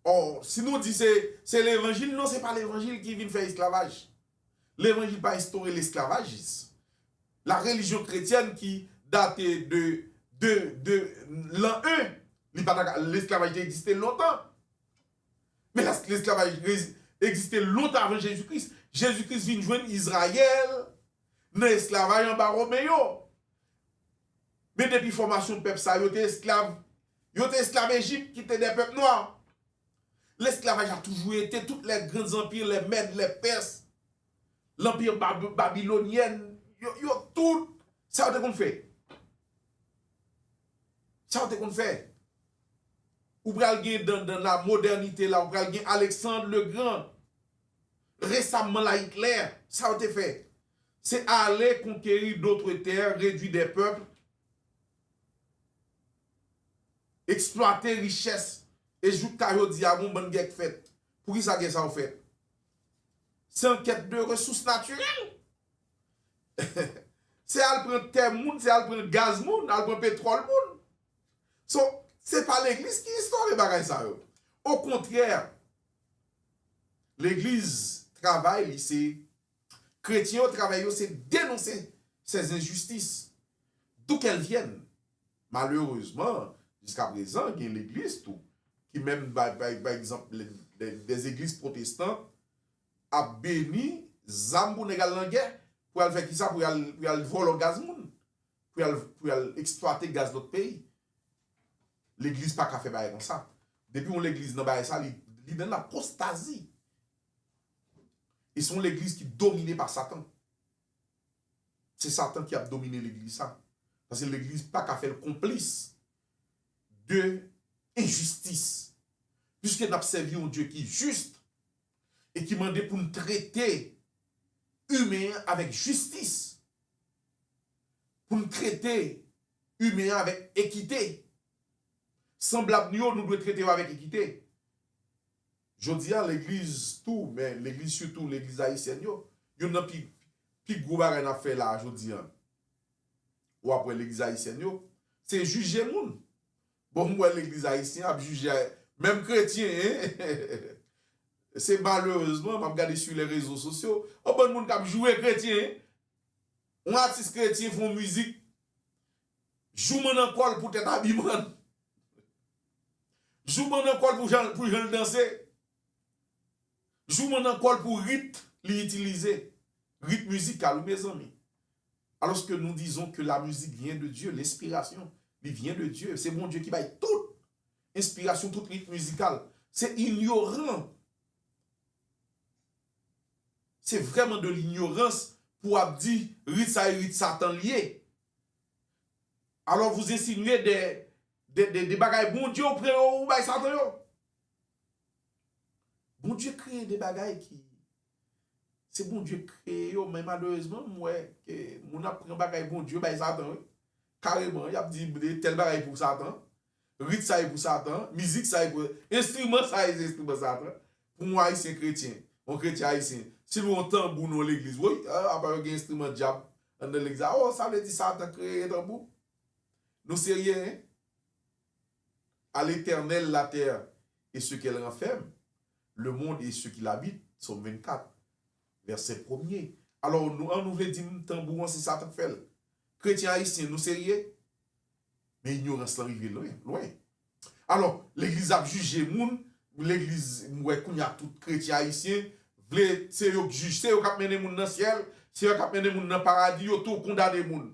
Ò, si nou di se, se levanjil, non, se pa levanjil ki vin fè esklavaj. Levanjil pa enstore lesklavaj. La religion chrétienne ki date de, de, de l'an un, li pa ta ka, lesklavaj te egziste lontan. Men les-, lesklavaj rezi-, egziste lontan avan Jezi Kris. Jezi Kris vin jwenn Izrayèl nan esklavaj anba Women yo. Men depi fòmasyon pèp sa, yo te esklav. Yo te esklav Ejip, ki te de pèp nwa. Lesklavaj la toujou ete, tout les grands empires, les Mèdes, les Perses, l'Empire Bab-, babylonyen, yo, yo tout, sa yo te konn fè. Sa yo te konn fè. Ou pral gen dan, dan la modènite la, ou pral gen Alexandre le Grand. Resamman la, Hitler, sa yo te fè. Se aller conquérir d'autres terres, réduire des peuples, eksplwate richès, e jouska jodi a, gon bann gè k fèt. Poukisa gè sa yo fèt? Se an kèt de resous natirèl. Se al pran tè moun, se al pran gaz moun, al pran petwòl moun. So, se pa legliz ki enstore bagay sa yo. Okontrè, legliz, travay li se, kretyen yo, travay yo se denonse ces injustices, d'où qu'elles viennent. Malerezman, jiska prezan, gen legliz tou, ki menm, bay, bay, bay egzanp, le, le, des églises protestantes ap beni zam pou nèg al nan gè, pou y al fè kisa, pou y al, pou y al vòlò gaz moun, pou y al, pou y al eksplwate gaz lòt peyi. Legliz pa ka fè bagay konsa. Depi yon legliz nan bagay sa, li, li nan lapostazi. E se yon legliz ki domine pa Satan. Se Satan ki ap domine legliz sa. Paske legliz pa ka fè l konplis de enjistis. Piske n ap sèvi yon Dye ki jis e ki mande pou n trete imen an avèk jistis, pou n trete imen an avèk ekite. Sanblab nou yo, nou dwe trete yo avèk ekite. Jodi a, legliz tou, men legliz sitou, legliz ayisyèn yo, youn nan pi, pi gwo bagay n ap fè la a jodi a, w ap wè legliz ayisyèn yo, se jije moun. Bon, m wè legliz ayisyen ap jije menm kretyen, en. Se malerezman, m ap gade sou lè rezo sosyo, yon bann moun k ap joure kretyen, en. Yon atis kretyen fè yon mizik, jouman nan kò l poutèt abiman l. Jouman nan kò l pou jan, pou jan l danse. Jouman nan kò l pou rit li itilize. Rit mizikal, wi, mezanmi. Alors que nous disons que la musique vient de Dieu, l'inspiration, li vient de Dieu. Se Bondye ki bay tout enspirasyon, tout rit mizikal. Se inyoran. Se vrèman de linyorans pou w ap di rit sa e rit Satan l ye. Alors vous insinuez des, des, des, des bagay Bondye ou pran yo ou bay Satan yo. Bondye kreye de bagay ki, se Bondye kreye yo, men malerezman, m wè ke moun ap pran bagay Bondye bay Satan, wi. Kareman, y ap di tèl bagay pou Satan, rit sa e pou Satan, mizik sa e pou, enstriman sa e enstriman Satan. Pou yon ayisyen kretyen, yon kretyen ayisyen, si l wè yon tanbou nan yon legliz, woy, a, apa yo gen enstriman dyab anndan legliz la. Oh, sa vle di Satan kreye tanbou? Nou serye, en? À l'Éternel la terre et ce qu'elle renferme, le monde et ceux qui l'habitent, Sòm vennkat, vèsè premye. Alò, nou, an nou vle di m tanbou an se Satan k fè l. Kretyen ayisyen, nou serye? Men inyorans lan rive lwen, lwen. Alò, legliz ap jije moun, legliz, m wè kounye a tout kretyen ayisyen, vle, se yo k jij, se yo k ap mennen moun nan syèl, se yo k ap mennen moun nan paradi, yo tou kondane moun.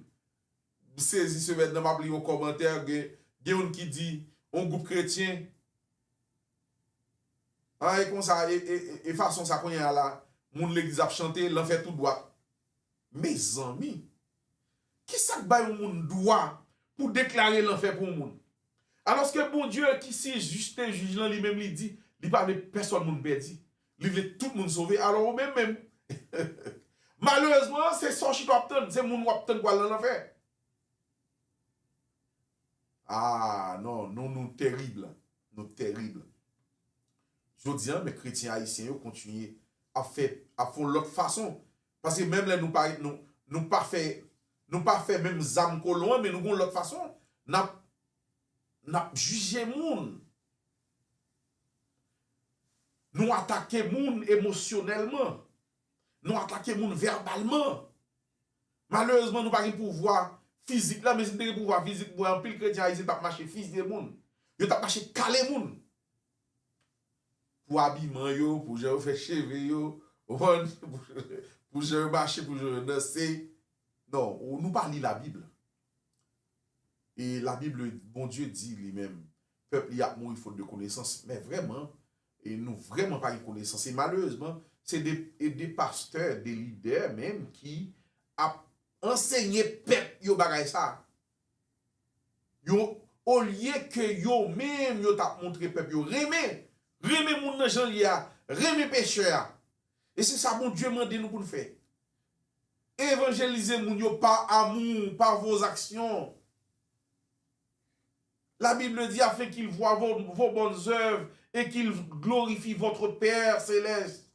M sezi semèn nan, m ap li yon kòmantè, gen, gen youn ki di, yon gwoup kretyen, an, e konsa, e, e, e, e fason sa kounye a la, moun legliz ap chante, lanfè tou dwat. Mezanmi, kisa k bay yon moun dwa pou deklare lanfè pou yon moun? Alòske Bondye ki se jis e jij lan, li menm li di, li pa vle pèsòn moun pèdi. Li vle tout moun sove. Alò ou menm menm, malerezman, se sa w chita w ap tann, se moun w ap tann pou al nan lanfè. Ah, non, non, nou terib. Nou terib. Jodi a, men kretyen ayisyen yo kontinye ap fè, ap fè yon lòt fason. Paske menm lè nou pa, nou, nou pa fè, nou pa fè menm zam kolon an, men nou gon lòt fason. N ap, n ap jije moun. Nou atake moun emosyonèlman. Nou atake moun vèbalman. Malerezman, nou pa gen pouvwa fizik la, men si n te gen pouvwa fizik, m wè anpil kretyen ayisyen t ap mache fizye moun. Yo t ap mache kale moun. Pou abiman yo, pou jan yo fè cheve yo, ou konprann? Pou jan yo mache, pou jan yo danse. Non, ou, nou pa li Labib. E Labib, Bondye di li menm, pèp li ap mouri fot de konesans. Men vrèman, e nou vrèman pa gen konesans. E malerezman, se de, e de pastè, de lidè menm ki ap ansenye pèp yo bagay sa. Yo, olye ke yo menm yo t ap montre pèp yo renmen, renmen moun nan jan l ye a, renmen pechè a. E se sa Bondye mande nou pou n fè. Évangélisez moun yo par amour, par vos actions. La Bible dit, afin qu'ils voient vos, vos bonnes œuvres et qu'ils glorifient votre Père céleste.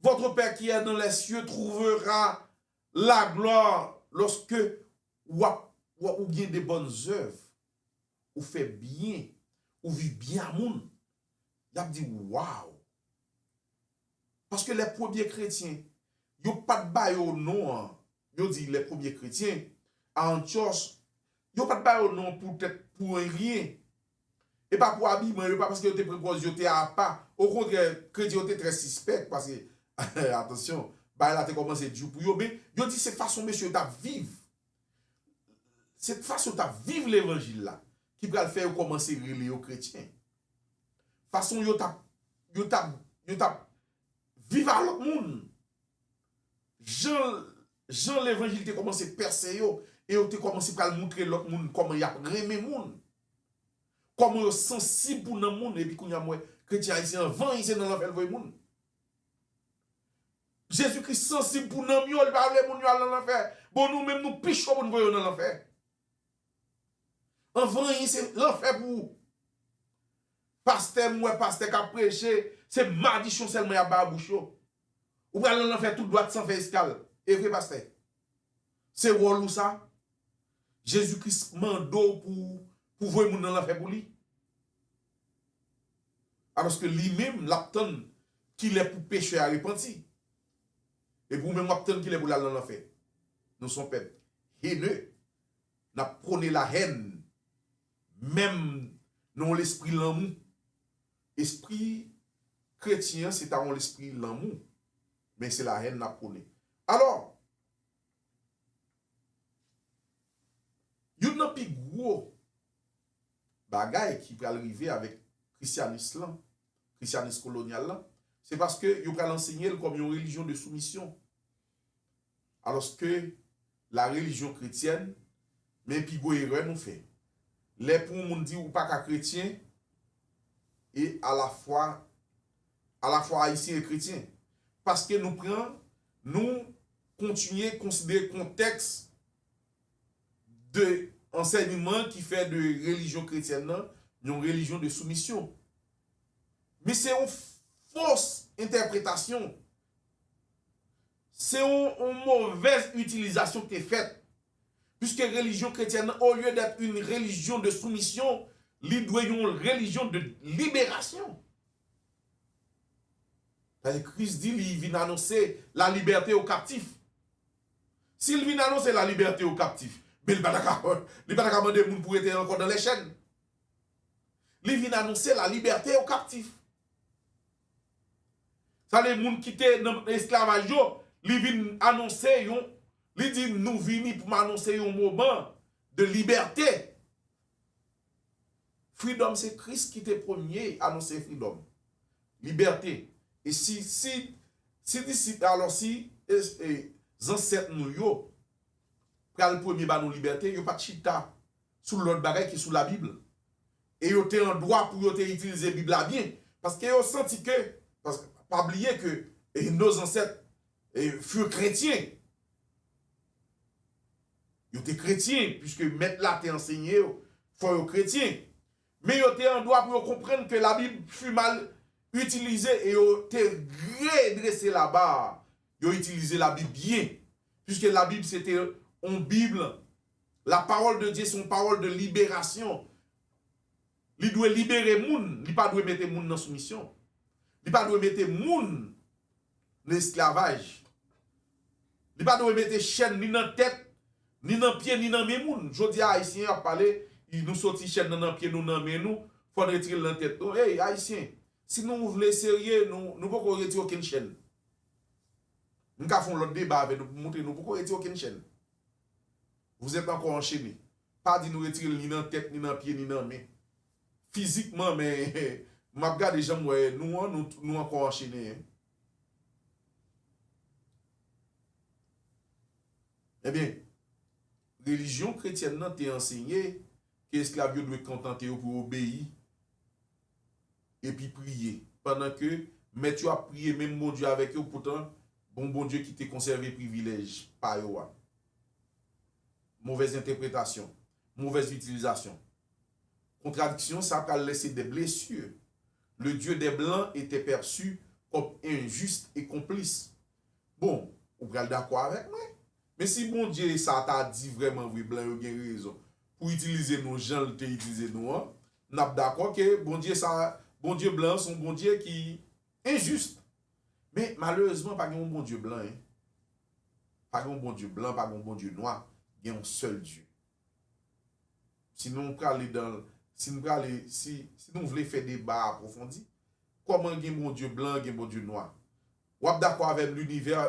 Votre Père qui est dans les cieux trouvera la gloire lorsque w ap, w ap, ou gen de bonnes œuvres, ou fè byen, ou viv byen a moun. Y ap di, waw! Paske lè premye kretyen, yo pa t ba yo non an, yo di lè premye kretyen a Antyòch, yo pa t ba yo non poutèt pou anyen. E pa pou abiman yo, pa paske yo te pran pòz yo te apa. Okontrè, kretyen yo te trè sispèk, paske, atansyon, bagay la te kòmanse di pou yo, men yo di se fason mesye yo t ap viv. Se fason yo t ap viv levanjil la ki pral fè yo kòmanse rele yo kretyen. Fason yo t ap, yo t ap, yo t ap viv a lòt moun. Jan, jan levanjil te kòmanse pèse yo, e yo te kòmanse pral moutre lòt moun kòman y ap renmen moun. Kòman yo sansib pou nanm moun, epi kounye a m wè kretyen ayisyen anvan anyen se nan lanfè l voye moun. Jezikri sansib pou nanm yo, li pa vle moun yo al nan lanfè. Bon, nou menm nou pi cho pou n voye yo nan lanfè. Anvan anyen se lanfè pou ou. Pastè, m wè pastè k ap preche, se madichon sèlman y ap bay bouch yo. Ou pral nan lanfè tou dwat san fè eskal. E vre, pastè? Se wòl ou sa? Jezikri mande w pou, pou voye moun nan lanfè pou li? Alòske li menm, l ap tann kilè pou pechè a repanti. Epi ou menm, w ap tann kilè pou l al nan lanfè. Nou se yon pèp hene. N ap pwone lahèn, menm nan yon lespri lanmou. Espri kretyen an, se ta yon lespri lanmou, men se lahèn n ap pwone. Alò, youn nan pi gwo bagay ki pral rive avèk krisyanis lan, krisyanis kolonyal lan, se paske yo pral ansenye l kòm yon relijyon de soumisyon. Alòske la religion chrétienne, men pi gwo erè nou fè. Lè pou yon moun di ou pa ka kretyen, e alafwa, alafwa ayisyen e kretyen. Paske nou pran, nou kontinye konsidere kontèks de ansèyman ki fè de relijyon kretyèn nan yon relijyon de soumisyon. Men se yon fos entèpretasyon. Se yon, yon movèz itilizasyon ki te fèt. Piske relijyon kretyèn nan, au lieu d'être une religion de soumission, li dwe yon relijyon de liberasyon. Sètadi Kris di li vin anonse la liberté aux captifs. Si l vin anonse la liberté aux captifs, men li pa ta ka, li pa ta ka mande moun pou rete ankò dans les chaînes. Li vin anonse la liberté aux captifs. Sa vle moun ki te nan esklavaj yo, li vin anonse yon, li di nou vini pou m anonse yon moman de libète. Freedom se Kris ki te premye anonse freedom. Libète. E si, si, si disip, alò si e, e, zansèt nou yo pral premye ba nou libète, yo pa t chita sou lòt bagay ke sou Labib. E yo te an dwa pou yo te itilize Bib la byen. Paske yo santi ke, paske pa bliye ke e, nos ancêtres e, furent chrétiens. Yo te kretyen, piske mèt la te ansenye yo, fò yo kretyen. Men yo te an dwa pou yo konprann ke Labib fi mal itilize e yo te redrese laba. Yo itilize Labib byen. Piske Labib se te yon Bib, la parole de Dieu se yon pawòl de liberasyon. Li dwe libere moun, li pa dwe mete moun nan soumisyon. Li pa dwe mete moun nan esklavaj. Li pa dwe mete chèn ni nan tèt, ni nan pye, ni nan men moun. Jodi a, Ayisyen ap pale, nou soti chèn nan nan pye nou, nan men nou, fò n retire l nan tèt nou. Ey, Ayisyen, si nou vle serye, nou, nou poko retire okenn chèn. M ka fè yon lòt deba avè nou pou montre nou poko retire okenn chèn. Vous êtes encore enchaînés. Pa di nou retire l ni nan tèt, ni nan pye, ni nan men. Fizikman, men m ap gade jan m wè nou an, nou, nou ankò anchene. Ebyen, relijyon kretyèn nan te ansenye ke esklav yo dwe kontante yo pou yo obeyi epi priye. Pandan ke mèt yo ap priye menm Bondye avèk yo, poutan, bon Bondye ki te konsève privilèj pa yo a. Movèz entèpretasyon, movèz itilizasyon. Kontradiksyon sa pral lese de blesir. Le Dieu des Blancs était perçu comme injuste et complice. Bon, ou pral dakò avèk mwen. Men si Bondye sa ta di vrèman vre blan yo gen rezon pou itilize nou jan l te itilize nou an, n ap dakò ke Bondye sa, Bondye blan an se yon Bondye ki enjis. Men malerezman, pa gen yon Bondye blan, en. Pa gen yon Bondye blan, pa gen yon Bondye nwa, gen yon sèl Dye. Si nou prale dan, si nou prale, si, si nou vle fè deba apwofondi, kòman gen Bondye blan, gen Bondye nwa? W ap dakò avè m, linivè,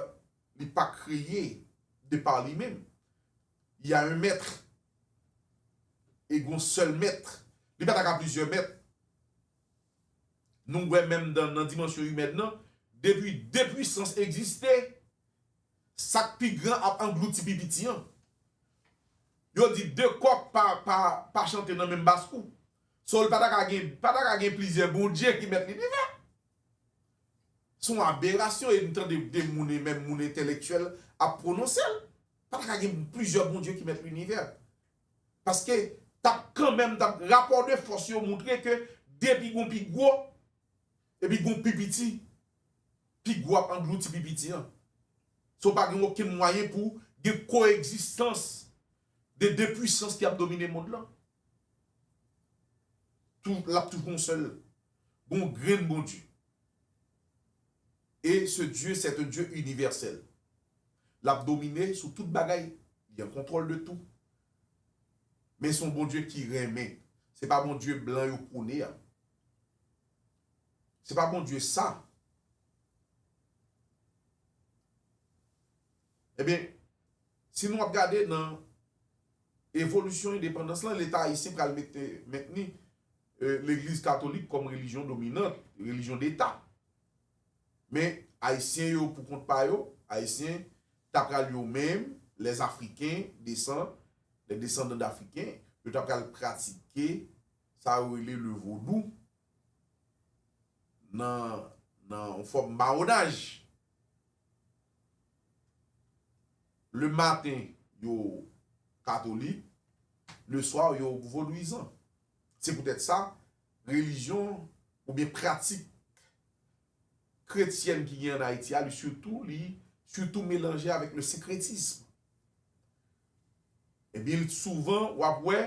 li pa kreye de pa li menm. Y a un maître. E gon sèl mèt. Li pa ta ka plizyè mèt. Nou wè menm dan, nan dimansyon imèn nan, depi de pwisans egziste, sa k pi gran ap anglouti pi piti an. Yo di de kòk pa, pa, pa chante nan menm baskou. So, l pa ta ka gen, pa ta ka gen plizyè Bondye ki mèt linivè. Se yon aberasyon, e m tande de moun, e menm moun entelektyèl ap pwononse l. Pa ta ka gen plizyè Bondye ki mèt linivè. Paske t ap kanmenm, t ap, rapò de fòs yo montre ke depi gon pi gwo, epi gon pi piti, pi gwo ap anglouti pi piti an. So, pa gen okenn mwayen pou gen koegzistans de de pwisans ki ap domine mond lan. Tou, l ap toujou yon sèl, gon grenn Bondye. Et ce Dieu, c'est un Dieu universel. L ap domine sou tout bagay. Li an kontwòl de tou. Men se yon Bondye ki renmen. Se pa Bondye blan yo pwone a. Se pa Bondye sa. Ebyen, si nou ap gade nan evolisyon endepandans lan, Leta ayisyen pral mete, mentni, eh, Legliz Katolik kòm relijyon dominant, relijyon deta. Men, Ayisyen yo, pou kont pa yo, Ayisyen ta pral yo menm, les Africains, desan-, les descendants d'Africains, yo ta pral pratike sa yo rele le vodou nan, nan yon fòm mawonaj. Le maten, yo katolik, le swa, yo vodouyizan. Se poutèt sa, relijyon oubyen pratik kretyèn ki gen ann Ayiti a, li sitou, li sitou melanje avèk le senkretism. Ebyen, souvan, w ap wè,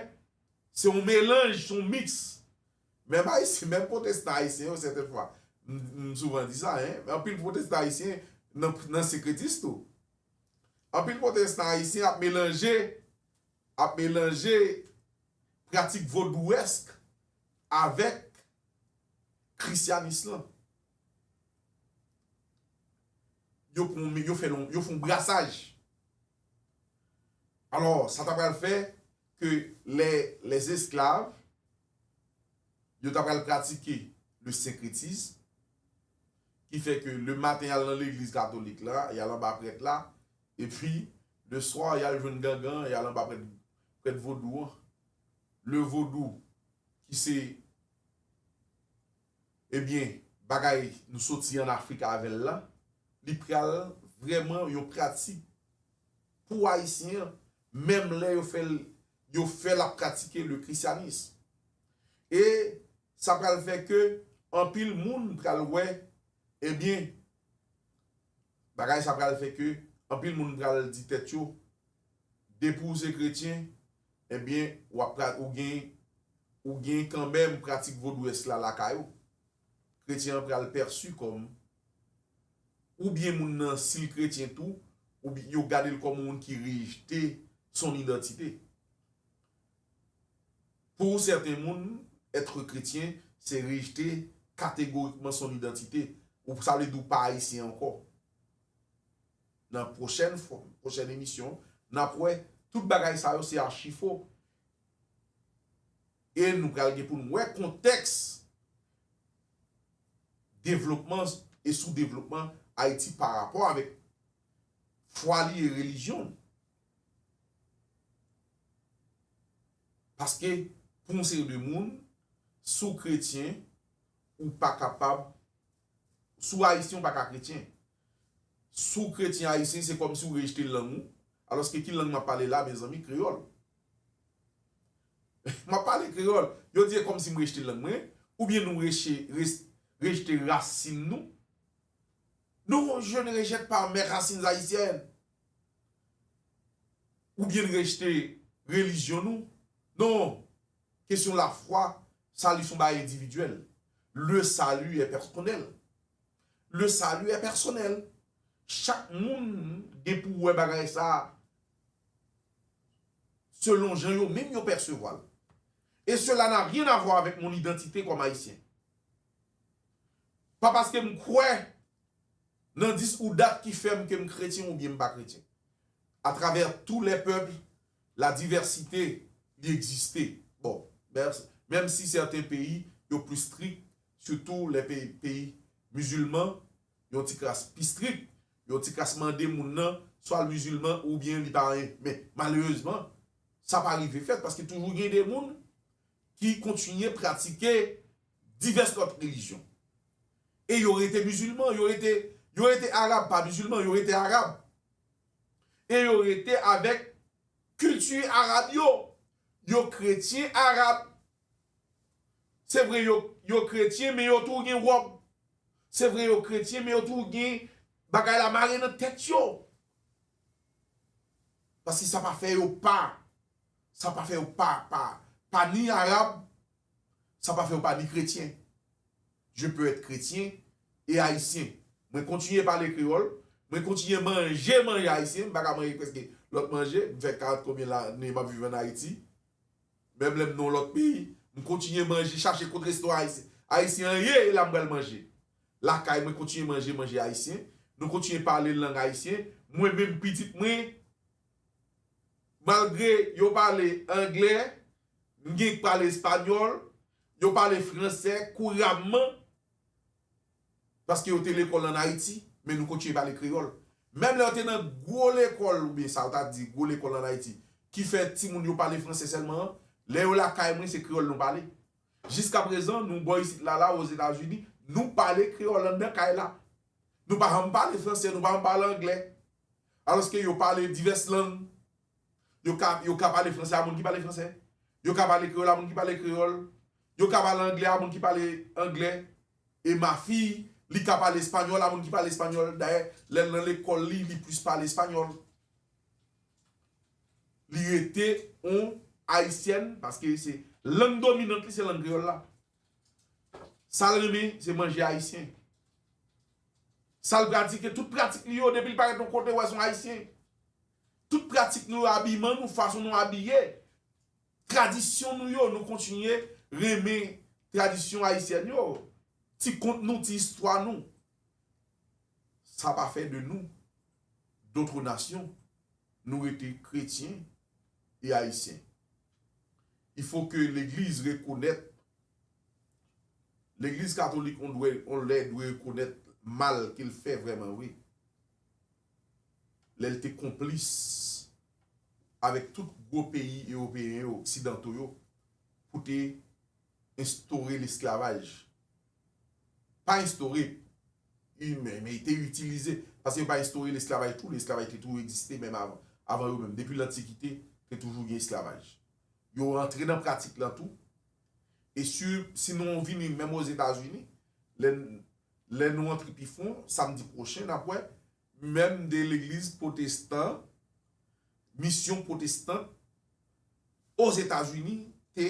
se yon melanj, se yon miks. Menm Ayisyen, menm pwotestan ayisyen yo, sètèn fwa, m, m souvan di sa, en, anpil pwotestan ayisyen nan, nan senkretis tou. Anpil pwotestan ayisyen ap melanje, ap melanje pratik vodouyèsk avèk krisyanis lan. Yo pran, yo fè yon, yo fè yon brasaj. Alò, sa ta pral fè ke lè, les esclaves, yo ta pral pratike le senkretism, ki fè ke le maten, y al nan legliz katolik la, y al anba prèt la, epi le swa, y al jwenn gangan, y al anba prèt, prèt vodou an. Le vodou, ki se, ebyen, bagay nou soti ann Afrik avè l la, li pral vrèman yon pratik pou Ayisyen an, menm lè yo fè l, yo fè l ap pratike le christianisme. E sa pral fè ke anpil moun pral wè, ebyen, bagay sa pral fè ke anpil moun pral di tèt yo, depi w se kretyen, ebyen, w ap pra-, ou gen, ou gen kanmenm pratik vodouyèsk la lakay ou. Kretyen an pral pèsi kòm, oubyen moun nan, si l kretyen tou, oubyen yo gade l kòm yon moun ki rejte son idantite. Pou sèten moun, être chrétien, se rejte kategorikman son idantite. Ou, sa vle di w pa ayisyen ankò. Nan pwochèn fwa, pwochèn emisyon, n ap wè tout bagay sa yo se achifo. E nou pral gen pou n wè kontèks devlopman e soudevlopman Ayiti pa rapò avèk fwa li e relijyon l. Paske, pou yon seri de moun, si w kretyen, ou pa kapab, si w ayisyen, ou pa ka kretyen. Si w kretyen ayisyen, se kòmsi w rejte lang ou. Alòske ki lang m ap pale la, mezanmi? Kreyòl. M ap pale kreyòl. Yo di e kòmsi m rejte lang mwen, oubyen nou reche-, res-, rejte rasin nou. Non, je ne rejette pas mes racines haïtiennes. Oubyen n rejte relijyon nou. Non. Kesyon lafwa, sali se yon bagay endividyèl. Le salut est personnel. Le salut est personnel. Chak moun gen pou wè bagay sa a selon jan yo menm yo pèsevwa l. Et cela n'a rien à voir avec mon identité comme haïtien. Pa paske m kwè nan dis ou dat ki fè m ke m kretyen oubyen m pa kretyen. À travers tous les peuples, la diversité, li egziste. Bon, mèsi. Menm si sèten peyi, yo plis strik, sitou lè peyi, peyi mizilman, yon ti kras pi strik, yon ti kras mande moun nan, swa l mizilman oubyen li pa anyen. Men, malerezman, sa pa rive fèt, paske toujou gen de moun ki kontinye pratike divès lòt relijyon. E yo rete mizilman, yo rete, yo rete arab, pa mizilman, yo rete arab. E yo rete avèk kilti arab yo. Yo kretyen arab. Se vre, yo, yo kretyen, men yo tou gen wòb. Se vre, yo kretyen, men yo tou gen bagay la mare nan tèt yo. Paske sa pa fè yo pa, sa pa fè yo pa, pa, pa ni arab, sa pa fè yo pa ni kretyen. Je peux être chrétien et haïtien. Mwen kontinye pale kreyòl, mwen kontinye manje manje ayisyen, m pa ka manje prèske lòt manje, m fè karant konbyen lane m ap viv ann Ayiti. Menm lè m nan yon lòt peyi, m kontinye manje, chache kot restoran ayisyen. Ayisyen an ye, e la m pral manje. Lakay mwen kontinye manje manje ayisyen. Nou kontinye pale lang ayisyen. Mwen menm pitit mwen, malgre yo pale anglè, m gen k pale espanyòl, yo pale fransè kouramman, paske yo te lekòl ann Ayiti, men nou kontinye pale kreyòl. Menm lè yo te nan gwo lekòl, oubyen sa yo ta di gwo lekòl ann Ayiti, ki fè timoun yo pale fransè sèlman an, lè yo lakay mwen, se kreyòl nou pale. Jiskaprezan, nou bò isit la, la, Ozetazini, nou pale kreyòl anndan kay la. Nou pa janm pale fransè, nou pa janm pale anglè. Alòske yo pale divès lang. Yo ka, yo ka pale fransè a moun ki pale fransè. Yo ka pale kreyòl a moun ki pale kreyòl. Yo ka pale anglè a moun ki pale anglè. E ma fi, li ka pale espanyòl a moun ki pale espanyòl. Dayè, lè l nan lekòl li, li plis pale espanyòl. Li rete yon ayisyèn, paske se lang dominant li, se lang kreyòl la. Sa l renmen, se manje ayisyen. Sa l pratike, tout pratik li yo, depi l parèt yon kote, w wè se yon ayisyen. Tout pratik nou yo, abiman nou, fason nou abiye, tradisyon nou yo, nou kontinye renmen tradisyon ayisyèn yo. Ti kont nou, ti istwa nou. Sa pa fè de nou d'autres nations. Nou rete kretyen e ayisyen. Il faut que legliz rekonèt, legliz katolik on dwe, on lè dwe rekonèt mal ke l fè vrèman vre. Lè l te konplis avèk tout gwo peyi ewopeyen yo, oksidanto yo, pou te enstore lesklavaj. Pa enstore, men, men te itilize. Paske yo pa enstore lesklavaj tou, lesklavaj te toujou egziste menm avan, avan yo menm. Depi lantikite, te toujou gen esklavaj. Yo antre nan pratik lan tou. E si, si nou vini menm Ozetazini, lè, lè nou antre pi fon, samdi pwochen, n ap wè, menm de legliz pwotestan, misyon pwotestan, Ozetazini te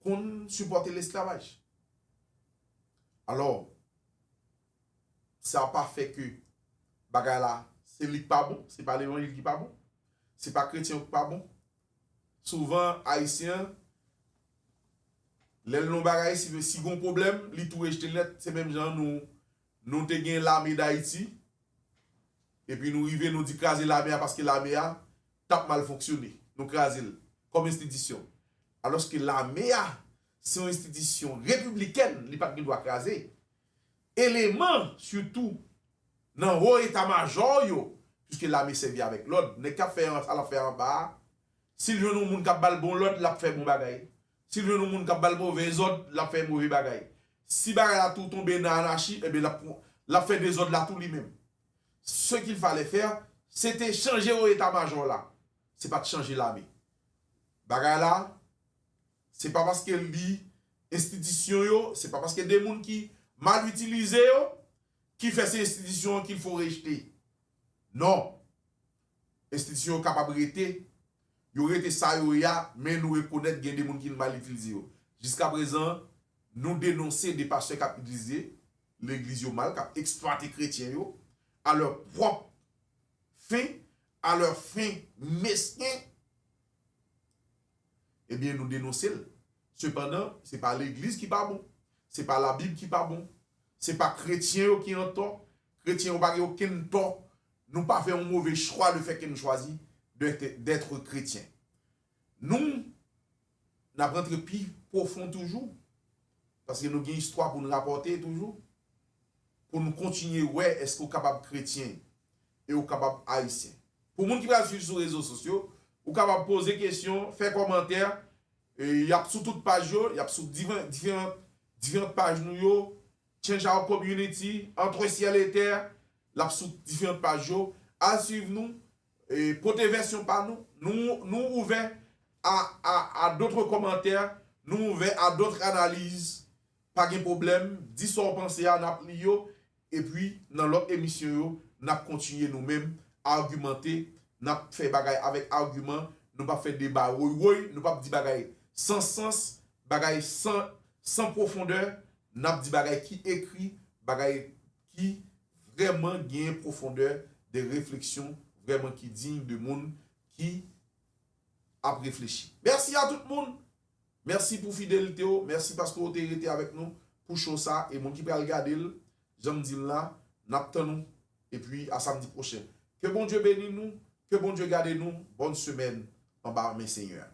konn sipòte lesklavaj. Alò, sa pa fè ke bagay la, se li k pa bon, se pa levanjil ki pa bon, se pa kretyen yo ki pa bon. Souvan, ayisyen an, lè l nan yon bagay, si, si gen yon pwoblèm, li tou rejte l nèt. Se menm jan nou, nou te gen Lame Dayiti, epi nou rive, nou di kraze lame a paske lame a t ap mal fonksyone. Nou kraze l kòm enstitisyon. Alòske lame a, se yon enstitisyon repiblikèn, li pa t gen dwa kraze. Eleman, sitou, nan wo eta majò yo, piske lame sèvi avèk lòd, nèg k ap fè an, sa l ap fè anba a, si l jwenn yon moun k ap ba l bon lòd, l ap fè bon bagay. Si l jwenn yon moun k ap ba l move zòd, l ap fè move bagay. Si bagay la tou tonbe nan anachi, ebyen, l ap, l ap fè dezòd la tou li menm. Ce qu'il fallait faire, se te chanje wo eta majò la. Se pa t chanje lame. Bagay la, se pa paske li enstitisyon yo, se pa paske de moun ki mal itilize yo, ki fè se enstitisyon an qu'il faut rejeter. Non. Enstitisyon yo kapab rete, yo rete sa yo ye a, men nou rekonèt gen de moun ki mal itilize yo. Jiskaprezan, nou denonse de pastè k ap itilize legliz yo mal, k ap eksplwate kretyen yo, à leur propre fin, à leur fin mesken. Ebyen, nou denonse l. Sepandan, se pa legliz ki pa bon. Se pa Labib ki pa bon. Se pa kretyen yo ki antò. Kretyen yo pa gen okenn tò. Nou pa fè yon move chwa le fè ke nou chwazi d'être, d'être chrétien. Nou, n ap rantre pi pwofon toujou. Paske nou gen istwa pou n rapòte toujou. Pou n kontinye wè èske w kapab kretyen e w kapab ayisyen. Pou moun ki pral swiv sou rezo sosyo, ou kapab poze kesyon, fè kòmantè, E, y ap sou tout paj yo, y ap sou divan- diferan diferan paj nou yo, Change Our Community, Entre Ciel et Terre, l ap sou diferan paj yo. Al swiv nou, e, pote vèsyon pa nou. Nou, nou ouvè a, a, a dòt kòmantè, nou ouvè a dòt analiz. Pa gen pwoblèm, di sa w panse a, n ap li yo. Epi, nan lòt emisyon yo, n ap kontinye nou menm, agimante, n ap fè bagay avèk agiman, nou p ap fè deba woy woy, nou p ap di bagay san sans, bagay san, san pwofondè, n ap di bagay ki ekri, bagay ki vrèman gen pwofondè de refleksyon, vrèman ki diy de moun ki ap reflechi. Mèsi a tout moun! Mèsi pou fidelite w, mèsi paske w te rete avèk nou pou show sa, e moun ki pral gade l, jan m di l la, n ap tann ou, epi a samdi pwochen. Ke Bondye beni nou, ke Bondye gade nou, bòn semèn anba men Senyè a.